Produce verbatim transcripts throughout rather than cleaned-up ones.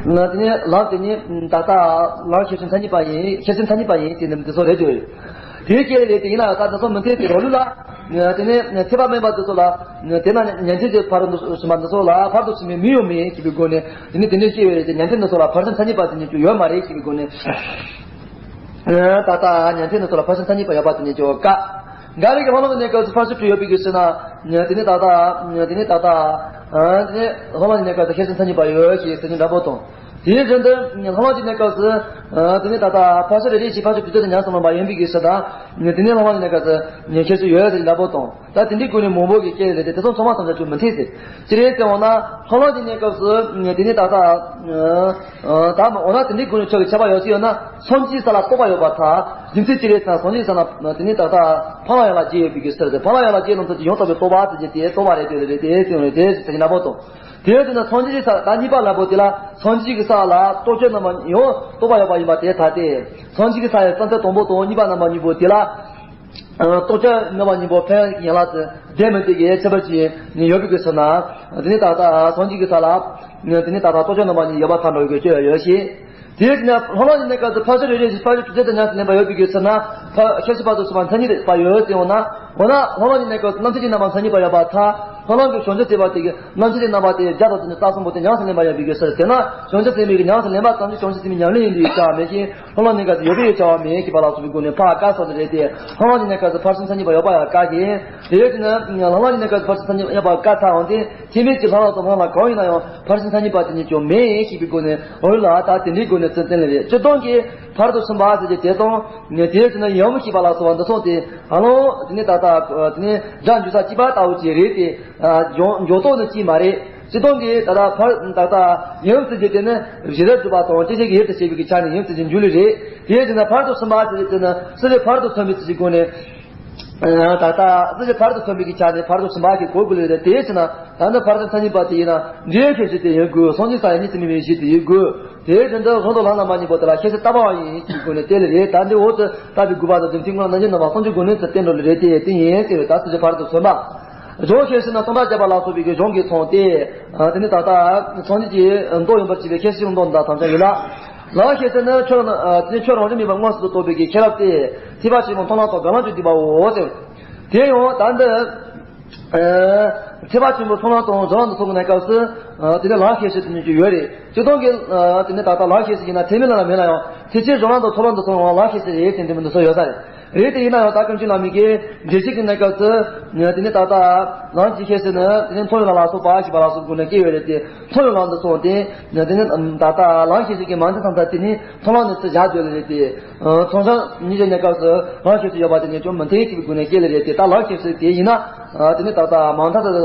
ན་དེ་ནས་ལམ་དེ་ནི་ད་ལྟ་ལམ་ཤེར་ཕྱིན་མཚན་ཉིད་པ་ཡིན། ཤེར་ཕྱིན་མཚན་ཉིད་པ་ཡིན་ཟེར་ནས་འདི་ཚོ་རེད་འདོད། དེའི་སྐད་ལས་དེ་ཡིན་ན་ད་འདི་ཚོ་མི་འཐད་དེ་རོ་ལུགས་ལ། དེ་ནས་ཐེག་པ་དམན་པ་འདི་ཚོ་ལ། དེ་ན་ཉན་ཐོས་ཀྱི་ཕར་དུ་ཕྱིན་པ་འདི་ཚོ་ལ་ཕར་དུ་ཕྱིན་པའི་མིང་ཡང་མེད་ཅེས་པའི་སྒོ་ནས། དེ་ནི་དེ་འདྲའི་སྐྱེ་བའི་ཉན་ཐོས་འདི་ཚོ་ལ་ཕར་ཕྱིན་མཚན་ཉིད་པ་དེ་ཉིད་ཀྱང་ཡོད་མ་རེད་ཅེས་པའི་སྒོ་ནས། ད་ལྟ་ཉན་ཐོས་འདི་ཚོ་ལ་ཕར་ཕྱིན་མཚན་ཉིད་པ་ཡོད་པ་དེ་ཉིད་ཀྱང་བཀག་འགའ་རེ་གིས་ལྷག་མ་གི་གནས་སྐབས་སུ་ཕར་ཕྱིན་དྲུག་ཡོད་པའི་གི་ཕྱིར་ན། དེ་ནི་ད་ལྟ། དེ་ནི་ད་ལྟ། དེ་ནི་ལྷག་མ་གི་གནས་སྐབས་སུ་ཤེར་ཕྱིན་མཚན་ཉིད་པ་ཡོད་ཅེས་ཟེར་ནས་འདྲ་པོ་དང་། དེའི་རིང་དུ་ལྷག་མ་གི་གནས་སྐབས་སུ། དེ་ནི་ད་ལྟ་ཕར་ཕྱིན་རེ་རེ་བཞིན་ཕར་ཕྱིན་དྲུག་སྡེ་དུ་ཉམས་སུ་ལེན་པ་ཡིན་པའི་གི་ཕྱིར་དང་། དེ་ནི་ལྷག་མ་གི་གནས་སྐབས་སུ་ཤེར་ཕྱིན་ཡོད་ཟེར་འདྲ་པོ་དང་། ད་དེ་འདྲའི་སྒོ་ནས་མང་པོ་གིས་སྐྱེ་ཡོད་རེད་དེ། དེ་ཚོ་ཚང་མ་ཐམས་ཅད་ཀྱང་མི་འཐད་ཟེར། ཅི་རེད་ཟེར་འོང་ན། ལྷག་མ་གི་གནས་སྐབས་སུ་དེ་ནི་ད་ལྟ། ད་འོ་ན་དེ་འདྲའི་སྒོ་ནས་ཆོས་ཀྱི་ཁྱབ་པ་ཡོད་ཚུལ་ཡོད་ན། སངས་རྒྱས་ས་ལ་རྟོག་པ་ཡོད་པར་ཐལ། རྒྱུ་མཚན་ཅི་རེད་ཟེར་ན། སངས་རྒྱས་ས་ན་དེ་ནི་ད་ལྟ་འཕགས་ལམ་ཡན་ལག་བརྒྱད་ཡོད་པའི་གི་ཕྱིར་ཏེ། འཕགས་ལམ་ཡན་ལག་བརྒྱད་རྣམས་ཐམས་ཅད་ཡང་དག་པའི་རྟོགས་པ་ཟེར་རྒྱུ་དེ་རྟོགས་པ་རེད་དེ་རེད་དེ་ཟེར་རེད་དེ་ཟེར་གྱི་འདྲ་པོ་དང་། དེ་ཡང་དེ་ན་སངས་རྒྱས་ས་ད་གཉིས་པ་ལབ་པོ་དེ་ལ། སངས་རྒྱས་ཀྱི་ས་ལ་རྟོག་དཔྱོད་རྣམ་པ་ཡང་རྟོགས་པ་ཡོད་པ་ཡིན་པ་དེ་ཐལ་ཏེ། སངས་རྒྱས་ཀྱི་ས་ཡི་བསམ་གཏན་དང་པོ་དང་གཉིས་པ་རྣམ་པ་གཉིས་པོ་དེ་ལ། རྟོག་དཔྱོད་རྣམ་པ་གཉིས་པོ་ཕན་ཡན་ལག་ཏུ་ལྡན་མིན་དེ་གའི་ཁྱད་པར་ཅན་ཡོད་པའི་གི་ཕྱིར་ན། དེ་ནི་ད་ལྟ་སངས་རྒྱས་ཀྱི་ས་ལ། དེ་ནི་ད་ལྟ་རྟོག་དཔྱོད་རྣམ་པ་གཉིས་ཡོད་པར་ཐལ་འགྲོ་བའི་གི་སྐྱོན་ཡོད་ཞེས། དེའི་ཕྱིར་ན་ལྷག་མ་གི་གནས་སྐབས་སུ་ཕར་ཕྱིན་རེ་རེ་བཞིན་ཕར་ཕྱིན་དྲུག་སྡེ་དུ་ཉམས་སུ་ལེན་པ་ཡོད་པའི་གི་ཕྱིར་ན། ཕར་ཤེར་ཕྱིན་ཕར་དུ་ཕྱིན་པ་མཚན་ཉིད་པ་ཡོད་ཟེར་འོང་ན། འོ་ན་ལྷག་མ་གི་གནས་སྐབས་སུ་རྣམ་མཁྱེན་གྱི་རྣམ་པ་མཚན་ཉིད་པ་ཡོད་པར་ཐལ། ལྷག་མ་གི་བྱང་ཆུབ་སེམས་དཔའ་དེ་གིས་རྣམ་མཁྱེན་གྱི་རྣམ་པ་དེ་བརྒྱ་དང་བཅུ་གཉིས་རྩ་གསུམ་པོ་དེ་ཉམས་སུ་ལེན་པ་ཡོད་པའི་གི་ཕྱིར། དེས་ན་བྱང་ཆུབ་སེམས་དཔའི་གི་ཉམས་སུ་ལེན་པ་ཙམ་གྱིས་བྱང་ཆུབ་སེམས་དཔའི་ཉམས་ལེན་ཡིན་པའི་ཆ་མེད་ཅིང་། ལྷག་མ་གི་གནས་སྐབས་སུ་ཡོད་པའི་ཆ་བ་མེད་ཅེས་པ་ལ་སོགས་པའི་སྒོ་ནས་ཕར་བཀག་ཚར་ཏེ་རེད་དེ། ལྷག་མ་གི་གནས་སྐབས་སུ་ཕར་ཕྱིན་མཚན་ཉིད་པ་ཡོད་པ་ཡང་བཀག་གི། དེའི་ཕྱིར་ན་ལྷག་མ་གི་གནས་སྐབས་སུ་ཕར་ཕྱིན་མཚན་ཉིད་པ་ཡོད་པ་བཀག་ཚར་འོང་སྟེ། ཐེག་དམན་གྱི་ལྷག་ལམ་དང་ལྷག་མ་གང་ཡིན་ན་ཡང་ཕར་ཕྱིན་མཚན་ཉིད་པ་དེ་ཉིད་ཀྱང་མེད་ཅེས་པའི་སྒོ་ནས། འོ་ལ་ད་དེ་འདྲའི་སྒོ་ནས་ཚུར་བསྟན་ལེ་རེད། སྤྱིར་བཏང་གི་ཕར་དུ་ཕྱིན་པ་ཟེར་རྒྱུ་དེ་དང་། དེའི་ཕྱིར་ན་ཡུམ་ཞེས་པ་ལ་སོགས་པ་འདི་སོང་སྟེ། ཨ་ལོ། དེ་ནི་ད་ལྟ་དེ་ནི་སྒྲ་འཇུག་ས་གཅིག་པ་ལྟ་བུ་ཅིག་རེད་དེ། འཇོག་འཇོག་ཐོག་ནི་གཅིག་མ་རེད། སྤྱིར་བཏང་གི་ད་ལྟ་ཕར་ད་ལྟ་ཡུམ་ཟེར་རྒྱུ་དེ་ནི་བྱེ་བྲག་སྒྲུབ་པ་དང་སྐྱེ་མཆེད་ཀྱི་དབྱིབས་དུ་བྱས་པའི་གི་ཆ་ནས་ཡུམ་ཟེར་རྒྱུ་འཇུག་ལེ་རེད། དེའི་ཕྱིར་ན་ཕར་དུ་ཕྱིན་པ་ཟེར་རྒྱུ་དེ་ནི་སྲིད་པའི་ཕ་རོལ་ཏུ་ཕྱིན་པའི་ཚུལ་གྱི་སྒོ་ནས། ད་ལྟ་སྲིད་པའི་ཕ་རོལ་ཏུ་ཕྱིན་པའི་གི་ཆ་ནས་ཕ་རོལ་ཏུ་ཕྱིན་པ་གི་གོ་དགོས་ལེ་རེད། དེའི་ཕྱིར་ན་ད་ནི་ཕར་ཕྱིན་མཚན་ཉིད་པ་དེ་ཡིན་ན་འབྲས་བུ་ཤེར་ཕྱིན་དེ་ཡིན་དགོས། སངས་རྒྱས་ས་ཡི་གཉིས་སུ་མེད་པའི་གཞི་དེ་ཡིན་དགོས། དེའི་རིང་དུ་གཟུང་དང་ལམ་རྣམ་པ་གཉིས་པོ་དེ་ལ་ཤེར་ཕྱིན་ལྟ་བ་ཡིན་ཅེས་སྒོ་ནས་བསྟན་ལེ་རེད། ད་འདི་འོག་ཏུ་བཏགས་པའི་དགོས་པ་དང་རྒྱུ་མཚན་སྔོན་ལ་རྣམ་འགྱུར་རྣམ་པ་གསུམ་གྱི་སྒོ་ནས་ཚུར་བསྟན་འགྲོ་ལེ་རེད་དེ། དེ་ཡིན་ཟེར་བའི་ད་སྲིད་པའི་ཕ་རོལ་ཏུ་ཕྱིན་པ། གཞུང་ཤེར་ཕྱིན་ནི་སྟོང་ཕྲག་བརྒྱ་པ་ལ་སོགས་པའི་གི་གཞུང་གིས་མཚུངས་ཏེ། དེ་ནི་ད་ལྟ་སངས་རྒྱས་ཀྱི་མདོ་ཡིན་པར་བྱས་པའི་ཤེར་ཕྱིན་གྱི་མདོ་འདི་དག་ཐམས་ཅད་ཡིན་ལ། ལམ་ཤེར་ཕྱིན་ནི་ཆོས་རང་དེ་ནི་ཆོས་རང་བཞིན་མེད་པར་མངོན་སུམ་དུ་རྟོགས་པའི་གི་ཤེས་རབ་སྟེ། ཐེག་པ་ཆེན་པོ་མཐོང་ལམ་དང་སྒོམ་ལམ་གྱིས་བསྡུས་པའོ་ཟེར། དེ་ཡང་ད་འདི། ཐེག་པ་ཆེན་པོའི་མཐོང་ལམ་དང་སྦྱོར་ལམ་དུ་སོང་གི་གནས་སྐབས་སུ། དེ་ནས་ལམ་ཤེར་ཕྱིན་དེ་ཉིད་ཀྱང་ཡོད་རེད། སྤྱིར་བཏང་གི། དེ་ནས་ད་ལྟ་ལམ་ཤེར་ཕྱིན་ཡིན་ན་ཐེག་དམན་ལ་ལ་མེད་ན་ཡང་ཐེག་ཆེན་སྦྱོར་ལམ་དང་ཚོགས་ལམ་དུ་སོང་བའི་ལམ་ཤེར་ཕྱིན་རེད་ཟེར་འདི་མི་འདི་སོགས་ཡོད་ས་རེད། རེད་དེ་ཡིན་ན་ཡང་ད་ཀུན་མཁྱེན་བླ་མའི་གི་འགྲེལ་བཤད་ཀྱི་གནས་སྐབས་སུ། དེ་ནས་ད་ལྟ་ལམ་གྱི་ཤེར་ཕྱིན་ནི་དེ་ནས་མཐོང་བའི་ལམ་ལ་སོགས་པ་ཞེས་པ་ལ་སོགས་སྒོ་ནས་སྐྱེ་བའི་རེད་དེ། མཐོང་བའི་ལམ་དུ་སོང་སྟེ། དེ་ནས་ད་ལྟ་ལམ་ཤེར་ཕྱིན་གྱི་མན་ངག་ཐམས་ཅད་དེ་ནི་མཐོང་ལམ་ནས་ཚུར་བཞག་སྡོད་ལེ་རེད་དེ། མཚོན་བྱང་ཉིད་ཀྱི་གནས་སྐབས་སུ་ལམ་ཤེར་ཕྱིན་ཡོད་པ་དེ་ནི་ཅང་མི་འཐད་ཅེས་པའི་སྒོ་ནས་བཤད་ལེ་རེད་དེ། ད་ལམ་ཤེར་ཕྱིན་དེ་ཡིན་ན། དེ་ནི་ད་ལྟ་མང་མཐའ་དུ་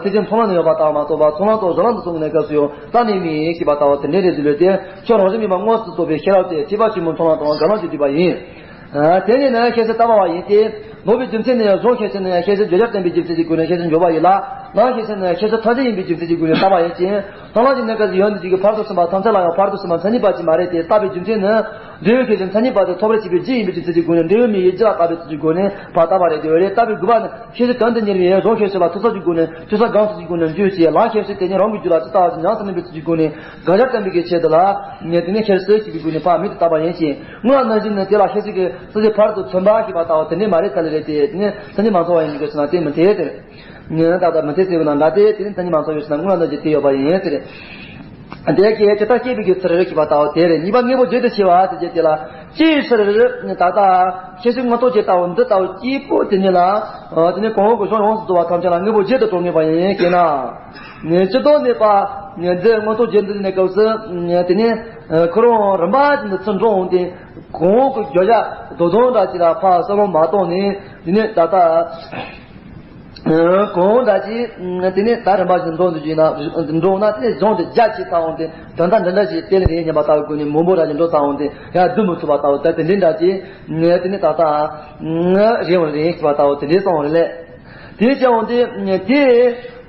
ཐེག་ཆེན་མཐོང་ལམ་ནས་ཡོད་པ་ལྟ་བུ་མ་གཏོགས་པ་མཐོང་ལམ་དང་སྦྱོར་ལམ་དུ་སོང་གི་གནས་སྐབས་སུ་ཡང་རྩ་ནས་མེད་ཅེས་པ་ལྟ་བུ་དེ་འདྲའི་རེད་འདུག་ལོས་ཏེ། ཆོས་རང་བཞིན་མེད་པར་མངོན་སུམ་དུ་རྟོགས་པའི་ཤེས་རབ་སྟེ། ཐེག་པ་ཆེན་པོའི་མཐོང་ལམ་དང་སྒོམ་ལམ་གྱིས་བསྡུས་པ་ཡིན། དེ་ནི་ནི་ཤེར་ཕྱིན་ལྟ་བ་བ་ཡིན་ཏེ། ལོག་པའི་རྒྱུ་མཚན་ནི་ཡང་གཞུང་ཤེར་ཕྱིན་ནི་ཡང་ཤེར་ཕྱིན་བརྗོད་བྱར་བསྟན་པའི་རྒྱུ་མཚན་གྱི་སྒོ་ནས་ཤེར་ཕྱིན་འཇོག་པ་ཡིན་ལ། ལམ་ཤེར་ཕྱིན་ནི་ཡང་ཤེར་ཕྱིན་ཐམས་ཅད་ཡིན་པའི་རྒྱུ་མཚན་གྱི་སྒོ་ནས་ལྟ་བ་ཡིན་ཞིང་། མཐོང་ལམ་གྱི་གནས་སྐབས་སུ་ཡང་འདི་གཅིག་གིས་ཕར་དུ་ཕྱིན་པ་ཐམས་ཅད་ལ་ཡང་ཕར་དུ་ཕྱིན་པ་མཚན་ཉིད་པ་ཅིག་མ་རེད་དེ། ལྟ་བའི་རྒྱུ་མཚན་ནི། འབྲས་བུ་ཤེར་ཕྱིན་མཚན་ཉིད་པ་དེ་ཐོབ་པར་བྱེད་པའི་རྒྱུ་ཡིན་པའི་རྒྱུ་མཚན་གྱི་སྒོ་ནས། འབྲས་བུ་མི་ཡི་རྒྱུ་ལ་བཏགས་པའི་ཚུལ་གྱི་སྒོ་ནས་ཕར་བཏགས་པ་རེད་དེ། རེད། ལྟ་བའི་དགོས་པ་ནི་ཤེར་ཕྱིན་གང་དུ་གཉེར་བའི་གཞུང་ཤེར་ཕྱིན་པ་ཐོབ་ཚུལ་གྱི་སྒོ་ནས་ཐོས་བསམ་སྒོམ་ཚུལ་གྱི་སྒོ་ནས་འཇུག་ཅེས། ལམ་ཤེར་ཕྱིན་དེ་ཉིད་རང་གི་རྒྱུད་ལ་ཇི་ལྟ་བ་བཞིན་ཉམས་སུ་ལེན་པའི་ཚུལ་གྱི་སྒོ་ནས་དགག་བྱར་བསྟན་པའི་གི་ཆེད་དུ་ལ། དེ་ནི་ཤེར་ཕྱིན་ཞེས་པའི་སྒོ་ནས་ཕར་མིང་དུ་བཏགས་པ་ཡིན་ཞིང་། སྔོན་ལ་ནང་བཞིན་ནི་དེ་ལ་ཤེར་ཕྱིན་གྱི་སྲིད་ཞི་ཕར་དུ་ཐོན་པ་ཞེས་པ་ལྟ་བུ་དེ་འདྲའི་མ་རེད་ས་ལེ་རེད་དེ། དེ་ནི་མཚན་ཉིད་མ་ཚང་བ་ཡིན་གྱི་ཟེར་ན་དེ་མི་འཐད་དེ། ད་ལྟ་མི་འཐད་ཟེར་བ་ན་འདྲ་སྟེ། དེ་ནི་མཚན་ཉིད་མ་ཚང་བའི་ཕྱིར་ན་སྔོན་ལ་ནང་བཞིན་དེ་ཡོད་པ་ཡིན་ཟེར། དེ་གའི་ཇི་ལྟར་སྐྱེས་པའི་གི་ཚུལ་ཞེས་པ་ལྟ་བུ་དེ་རེད། གཉིས་པ་དངོས་པོ་བརྒྱད་དུ་ཕྱེ་བ་ཟེར་རྒྱུ་དེ་ལ། སྐྱེ་བའི་ཕྱིར་ད་ལྟ་ཤེར་ཕྱིན་མངོན་རྟོགས་ཅན་ལྟ་བུ་འདི་ལྟ་བུ་སྐྱེས་པོ་དེ་ཉིད་ལ། དེ་ནི་གོང་འོག་གི་གཞུང་ཡོངས་སུ་རྫོགས་པ་ཐམས་ཅད་ལ་དངོས་པོ་བརྒྱད་དུ་གྲངས་ངེས་པ་ཡིན་ཞེ་ན། སྤྱིར་བཏང་གནས་པ་འདི་མངོན་རྟོགས་རྒྱན་འདི་གནས་སྐབས་སུ། དེ་ནི་ཁོ་རང་རིམ་པ་བཞིན་དུ་ཚུར་འགྲོ་འོང་སྟེ། གོང་འོག་གི་བརྗོད་བྱ་དོ་དམ་འདྲ་ཅིག་ལ་ཕར་བསམ་བློ་མ་བཏང་ནས། དེ་ནི་ད་ལྟ་གོང་འདྲ་ཅིག་དེ་ནི་ད་རིམ་པ་བཞིན་འགྲོ་འདུག་ཅིག་ན་འགྲོ་ན། དེ་ནི་གཞུང་དེ་རྒྱ་ཆེ་ཚ་འོང་སྟེ། དོན་དག་འདི་འདྲ་ཞིག་དེ་ལ་རེད་སྙམ་པ་ལྟ་བུའི་སྒོ་ནས་མང་པོ་ར་ཅིག་འགྲོ་ཚ་འོང་སྟེ། ཡང་བསྡུ་མི་ཐུབ་པ་ལྟ་བུ་དེ་དེ་འདྲའི་འདྲ་ཅིག་དེ་ནི་ད་ལྟ་རེད་འོང་རེད་ཞེས་པ་ལྟ་བུ་དེ་འདྲའི་སོང་བ་རེད། དེའི་ཕྱིར་འོང་དེ། དེ་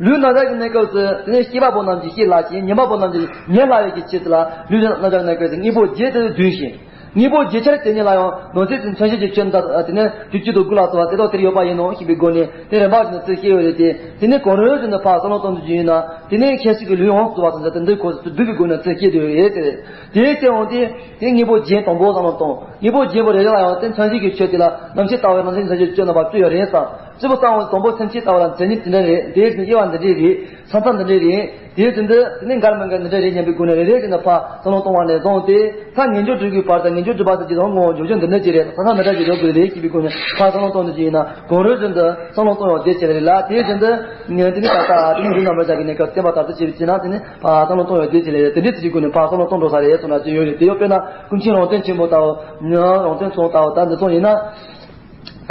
ལུས་རྣམ་གཞག་གི་གནས་སྐབས་སུ་དེ་ནི་སྐྱེས་པ་པོ་རྣམས་ཀྱིས་ཤེས་སླ་ཞིང་། ཉན་པ་པོ་རྣམས་ཀྱིས་ཉན་སླ་བའི་གི་ཆེད་དུ་ལ། ལུས་རྣམ་གཞག་གི་གནས་སྐབས་སུ་དངོས་པོ་བརྒྱད་དུ་བསྡུས་ཤིང་། དངོས་པོ་བརྒྱད་ཆར་དེ་ཉིད་ལ་ཡང་ནང་གསེས་སུ་མཚན་གཞི་གི་ཆོས་འདི་དེ་ནས་བཅུ་གཅིག་དང་དགུ་ལ་སོགས་པ་དེ་དག་དེར་ཡོད་པ་ཡིན་ནོ་ཞེས་པའི་སྒོ་ནས་དེ་རིམ་པ་བཞིན་དུ་ཚུལ་བཤད་ཡོད་རེད་དེ། དེ་ནས་གང་རུང་བཞིན་དུ་ཕར་བསམ་བློ་གཏོང་དུ་བཅུག་ཡིན་ན། དེ་ནས་ཁྱད་གཞི་གི་ལུས་ཡོངས་སུ་རྫོགས་པ་ཙམ་དུ་དེ་འདྲའི་གོ་སུ་བསྡུས་པའི་སྒོ་ནས་ཚུལ་བཤད་དུ་ཡོད་རེད་ཟེར། དེའི་ཚེ་འོང་སྟེ་དེ་དངོས་པོ་རྒྱན་དང་པོ་བསམ་བློ་གཏོང་། དངོས་པོ་རྒྱན་པོ་རེ་རེ་ལ་ཡང་དེ་མཚན་གཞི་གི་ཆོས་དེ་ལ་རྣམ་ཤེས་ལྟ་བའི་རང་བཞིན་མཚན་གཞི་ཆོས་རྣམ་པ་བཅུ་ཡོད་རེད་ཟེར། སྤྱི་བོ་གསང་བ་དང་པོ་སེམས་ཅན་ལྟ་བ་ལ་མཚན་ཉིད་དེ་འདྲ་རེད། དེའི་བཞིན་དབྱེ་བ་འདི་འདྲའི་རེད། ས་མཚམས་འདི་འདྲའི་རེད། དེའི་བཞིན་དུ་དེ་ནས་འགལ་མི་འགལ་འདི་འདྲ་རེད་སྙམ་པའི་སྒོ་ནས་རེ་རེ་བཞིན་དུ་ཕར་བསམ་བློ་གཏོང་བ་ནས་བཟུང་སྟེ། ད་ངེས་འབྱུང་སྒྲིབ་པའི་བར་དུ་ངེས་འབྱུང་སྒྲིབ་པ་དེ་ཀྱི་དང་ངོ་བོ་འཇོག་བྱེད་འདི་འདྲ་ཅིག་རེད། ས་མཚམས་འདི་འདྲ་ཅིག་འཇོག་དགོས་རེད་ཞེས་པའི་སྒོ་ནས་ཕར་བསམ་བློ་གཏོང་དུ་ཅིག་ཡིན་ན། གང་རུང་བཞིན་དུ་བསམ་བློ་གཏོང་ཡང་དེ་བྱེད་རེད་ལ། དེའི་བཞིན་དུ་དེ་ནས་ད་ལྟ་དེ་ནས་འབྲུ་རྣམ་པར་བཞག་གི་གནས་སྐབས་བསྟན་པ་ལྟར་དུ་བྱེད་པའི་ཕྱིར་ན། དེ་ནས་ཕར་བསམ་བློ་གཏོང་ཡང་དེ་བྱེད་རེད། དེ་འདྲའི་ཚུལ་གྱི་སྒོ་ནས་ཕར་བསམ་བློ་གཏོང་འགྲོ་ས་རེད་གསུངས་ན་ཅི་ཡོད་རེད། དེ་ཡང་དཔེར་ན་ཀུན་མཁྱེན་རོང་སྟོན་ཆེན་པོ་ལྟ་བུ། རོང་སྟོན་ཚོགས་ལྟ་བུ་ད་འདི་ཚོ་ཡིན་ན།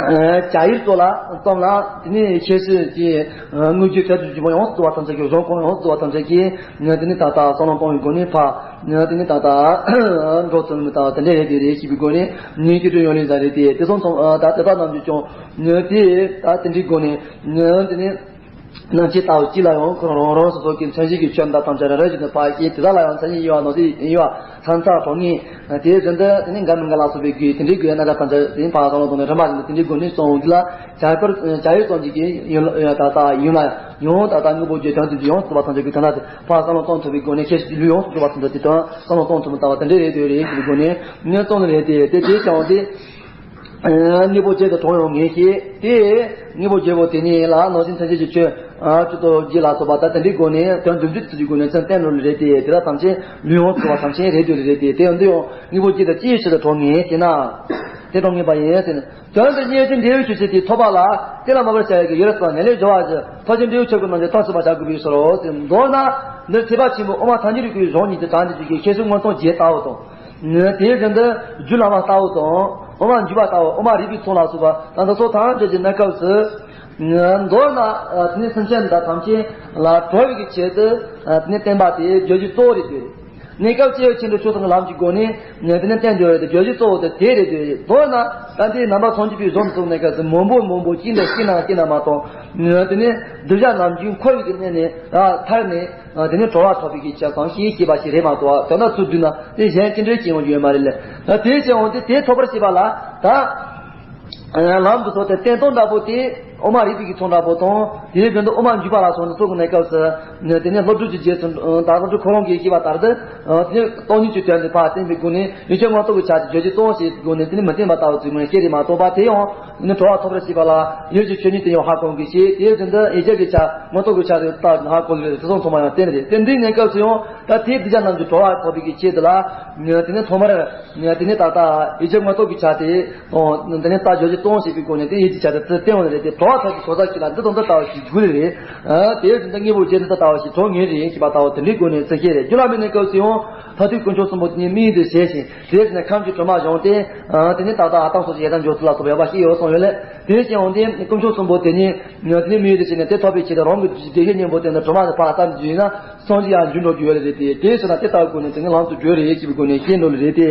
བྱ་ཡུལ་ཙོགས་ལ་ཙམ་ལ་དེ་ནས་ཁྱད་གཞི་གྱི་དངོས་རྒྱུ་གལ་ཏེ་བརྗོད་པ་ཡོངས་སུ་རྫོགས་པ་ཐམས་ཅད་ཀྱི་གཞུང་གང་ཡོངས་སུ་རྫོགས་པ་ཐམས་ཅད་ཀྱིས་དེ་ནས་ད་ལྟ་བསམ་བློ་གཏོང་བའི་སྒོ་ནས་ཕར་དེ་ནས་ད་ལྟ་འགྲོ་ཚུལ་མི་ལྟ་བ་དེ་འདྲ་རེད་དེ་རེད་ཞེས་པའི་སྒོ་ནས་ངེས་ཀྱི་སྤྲོས་ཡོང་ལེ་ཟ་རེད་དེ། དེ་སོང་ཙང་ད་དེ་དག་རྣམས་ཀྱིས་ཀྱང་དེ་ད་དེ་འདྲའི་སྒོ་ནས་དེ་ནས། རྣམ་ཤེས་ལྟ་བུ་གཅིག་ལ་ཡང་ཁོ་རང་རང་རང་སོ་སོ་གི་མཚན་གཞི་གི་ཆོས་འདི་ཐམས་ཅད་རང་རང་བཞིན་དུ་ཕར་བཤད། དེ་དག་ལ་ཡང་མཚན་ཉིད་དབྱེ་བ་ནང་གསེས་དབྱེ་བ་ས་མཚམས་གྲངས་ངེས། དེའི་བཞིན་དུ་དེ་ནས་འགལ་མི་འགལ་ལ་སོགས་པའི་དགོས་དེ་འདྲའི་དགོས་ཡ་རྣམ་གྲངས་ཐམས་ཅད་དེ་ནས་ཕར་བསམ་བློ་གཏོང་ནས་རིམ་པ་བཞིན་དུ་དེ་འདྲའི་སྒོ་ནས་སོང་འོང་དུས་ལ། བྱ་ཡུལ་བྱ་ཡུལ་ཙམ་ཅིག་གི་ཡུལ་ལ་ད་ལྟ་ཡུལ་ལ་ཡང་ད་ལྟ་དངོས་པོ་བརྒྱད་དོན་དུ་ཡོངས་སུ་རྫོགས་པ་ཐམས་ཅད་ཀྱི་དོན་དག་དེ་ཕར་བསམ་བློ་གཏོང་ཐུབ་པའི་སྒོ་ནས་ཁྱད་གཞི་ལུས་ཡོངས་སུ་རྫོགས་པ་ཐམས་ཅད་དེ་དོན་བསམ་བློ་གཏོང་ཐུབ་མི་ལྟ་བ་དེ་འདྲའི་རེད་འདོད་རེད་ཞེས་པའི་སྒོ་ནས་ངས་གཏོང་ནི་རེད་དེ། དེ་དེའི་ཀྱང་དེ། དངོས་པོ་བརྒྱད་དུ་གྲངས་ཡོང་ངེས་ཤེས་དེ། དངོས་པོ་བརྒྱད་པོ་དེ་ཉིད་ལ་ནང་བཞིན་མཚན་གཞི་གི་ཆོས་ཨ་བཅུ་དང་བརྒྱད་ལ་སོགས་པ་ད་དེ་འདྲའི་སྒོ་ནས་དོན་བསྡུ་བྱེད་ཚུལ་གྱི་སྒོ་ནས་མཚན་བསྟན་འགྲོ་ལེ་རེད་དེ། དེ་དག་ཐམས་ཅད་ལུས་ཡོངས་སུ་རྫོགས་པ་ཐམས་ཅད་རེད་འདོད་ལེ་རེད་དེ། དེ་ཡང་འདི་ཡང་དངོས་པོ་བརྒྱད་དང་ཅི་ཡི་ཕྱིར་དུ་གྲངས་ངེས་ཟེར་ན། དེ་གྲངས་ངེས་པ་ཡིན་ཟེར་ན། དོན་དུ་གཉེར་ཅིང་འབྲེལ་བའི་ཆོས་ཅིག་དེ་ཐོབ་པ་ལ་དེ་ལ་མ་བར་བྱ་བའི་གི་ཡུལ་སོགས་ངེས་ལེགས་སྦྱོར་བ་བཞི་ཐོབ་ཅིང་འབྲེལ་བའི་ཆོས་ཀུན་རྣམས་ཀྱི་མཐར་ཕྱིན་པར་བྱ་དགོས་པའི་ཕྱིར་རོ་ཟེར། མདོར་ན་འདིར་ཐེག་པ་ཆེན་པོའི་དབུ་མ་ཐལ་འགྱུར་གྱི་གཞུང་ཉིད་ཀྱི་གྲངས་འདི་ཀྱི་ཁྱད་གཞི་མངོན་སུམ་བརྒྱད་ལྟ་བུ་དང་། དེའི་བཞིན་དུ་རྒྱུད་བླ་མ་ལྟ་བུ་དང་། དབུ་མ་འཇུག་པ་ལྟ་བུ། དབུ་མ་རིག་པའི་ཚོགས་ལ་སོགས་པ་ད་ལྟ་སོགས་ཐམས་ཅད་ཀྱི་གནས་སྐབས་སུ། མདོར་ན་དེ་ནས་སེམས་ཅན་དང་ཐམས་ཅད་ལ་གྲོལ་བའི་ཆེད་དུ་དེ་ནས་བསྟན་པ་དེ་བརྗོད་བྱའི་གཙོ་བོ་རེད་འདོད། གནས་སྐབས་སྐྱེ་བོ་ཆེ་འབྲིང་ཆུང་གསུམ་གྱི་ལམ་གྱི་སྒོ་ནས་དེ་ནས་བསྟན་འགྱུར་བའི་བརྗོད་བྱའི་གཙོ་བོ་དེ་དེ་རེད་འདོད། མདོར་ན་ད་ལྟའི་རྣམ་པ་སངས་རྒྱས་པའི་གཞུང་དུ་གསུངས་གནས་སྐབས་སུ་མང་པོ་མང་པོ་གཅིག་འདྲ་གཅིག་ན་གཅིག་ན་མ་གཏོགས། དེ་ནས་གདུལ་བྱ་རྣམས་ཀྱི་འཁོར་བའི་གནས་ནས་ཐར་ནས། དེ་ནས་གྲོལ་བ་ཐོབ་པའི་གི་ཆ་ཚང་ཞེས་ཤེས་པ་ཞིག་རེད་མ་གཏོགས། དོན་དག་ཚུར་བསྡུས་ན་དེ་གཞན་ཅི་འདྲའི་སྐྱེ་བོ་ཡོད་མ་རེད་ལ། ད་དེའི་ཕྱིར་འོང་དེ་དེ་ཐོབ་པར་བྱེད་པ་ལ་ད། ལམ་དུ་སོང་སྟེ་བསྟན་སྟངས་འདྲ་པོ་དེ་དབུ་མ་རིག་པའི་གི་ཚོགས་འདྲ་པོ་དང་། དེའི་རྒྱུན་དུ་དབུ་མ་འཇུག་པ་ལ་སོགས་ནས་སོགས་ཀྱི་གནས་སྐབས་སུ། དེ་ནས་སློབ་ཕྲུག་གི་རྗེས་སུ་ད་སློབ་ཕྲུག་ཁོ་རང་གིས་ཤེས་པ་ལྟར་དུ། དེ་ནས་སྟོང་ཉིད་ཀྱི་དོན་དེ་ཕར་བསྟན་པའི་སྒོ་ནས་ཡུལ་ཆོས་མངོན་རྟོགས་ཀྱི་ཆ་དེ་བརྗོད་བྱའི་གཙོ་བོ་ཞེས་སྒོ་ནས་དེ་ནས་མི་བསྟན་པ་ལྟ་བུ་ཚུལ་ངོས་ཤེས་རེད་མ་གཏོགས་པ། དེ་ཡང་། ནི་གྲོལ་བ་ཐོབ་པར་བྱེད་པ་ལ་ཡུལ་གྱི་ཆོས་ཉིད་དེ་ཡང་ཧ་གོ་གི་ཞེས། དེའི་རྒྱུན་དུ་ཡིད་ཆེས་ཀྱི་ཆ་མངོན་རྟོགས་ཀྱི་ཆ་རེ་ལྟར་ཧ་གོ་ལེ་རེ་དེ་སོང་ཐོག་མ་ཡང་བསྟན་རེད། དེ་འདིའི་གནས་སྐབས་སུ་ཡང་ད་དེའི་གདུལ་བྱ་རྣམས་ཀྱི་གྲོལ་བ་ཐོབ་པའི་གི་ཆེད་དུ་ལ། དེ་ནས་ཐོག་མར་དེ་ནས་ད་ལྟ་ཡིད་ཆེས་མངོན་རྟོགས་ཀྱི་ཆ་དེ་དང་། དེ་ནས་ད་བརྗོད་བྱའི་གཙོ་བོ་ཞེས་པའི་སྒོ་ནས་དེ་ཡིད་ཀྱི་ཆ་དེ་ཚུར་བསྟན་འོང་ནི་རེད་དེ། གྲོལ་བ་ཐོབ་ཀྱི་གོ་ས་ཞིག་ལ་འདི་དང་འདི་ལྟ་བུ་ཞིག་དགོས་ལེ་རེད། དེའི་རྒྱུན་དུ་དངོས་པོ་བརྒྱད་འདི་ལྟ་བུ་ཞིག་གྲངས་ངེས་རེད་ཞེས་པ་ལྟ་བུ་དེ་འདྲའི་སྒོ་ནས་ཚུལ་བཤད་རེད། རྒྱུད་བླ་མའི་གནས་སྐབས་སུ་ཡང་མཐར་ཐུག་དཀོན་མཆོག་གསུམ་པོ་དེ་ཉིད་དམིགས་ཡུལ་དུ་བྱས་ཤིང་། དེ་ནས་ཁམས་ཀྱི་དྲི་མ་སྦྱངས་ཏེ། དེ་ནས་ད་ལྟ་ཨ་ཏང་སོགས་ཀྱི་ཡི་དམ་འཇོག་ཚུལ་ལ་སོགས་པ་ཡོད་པ་ཞིག་ཡོད་གསུངས་ཡོད་ལེ། དེ་བཞིན་འོང་དེ་དཀོན་མཆོག་གསུམ་པོ་དེ་ཉིད་དེ་ནས་དམིགས་ཡུལ་དུ་བྱས་ནས་དེ་ཐོབ་པའི་ཆེད་དུ་རང་གི་བདེ་གཤེགས་སྙིང་པོ་དེ་ནི་གྲུབ་མ་ནས་ཕར་ལྟ་འཇུག་ན་སངས་རྒྱས་ཡང་འཇུག་འགྲོ་རྒྱུ་ཡོད་ལེ་རེད་དེ། དེ་བྱས་ན་དེ་ལྟ་བུའི་སྒོ་ནས་དེ་ནི་ལམ་དུ་བགྲོད་རེད་ཅེས་པའི་སྒོ་ནས་བཤད་འགྲོ་ལེ་རེད་དེ།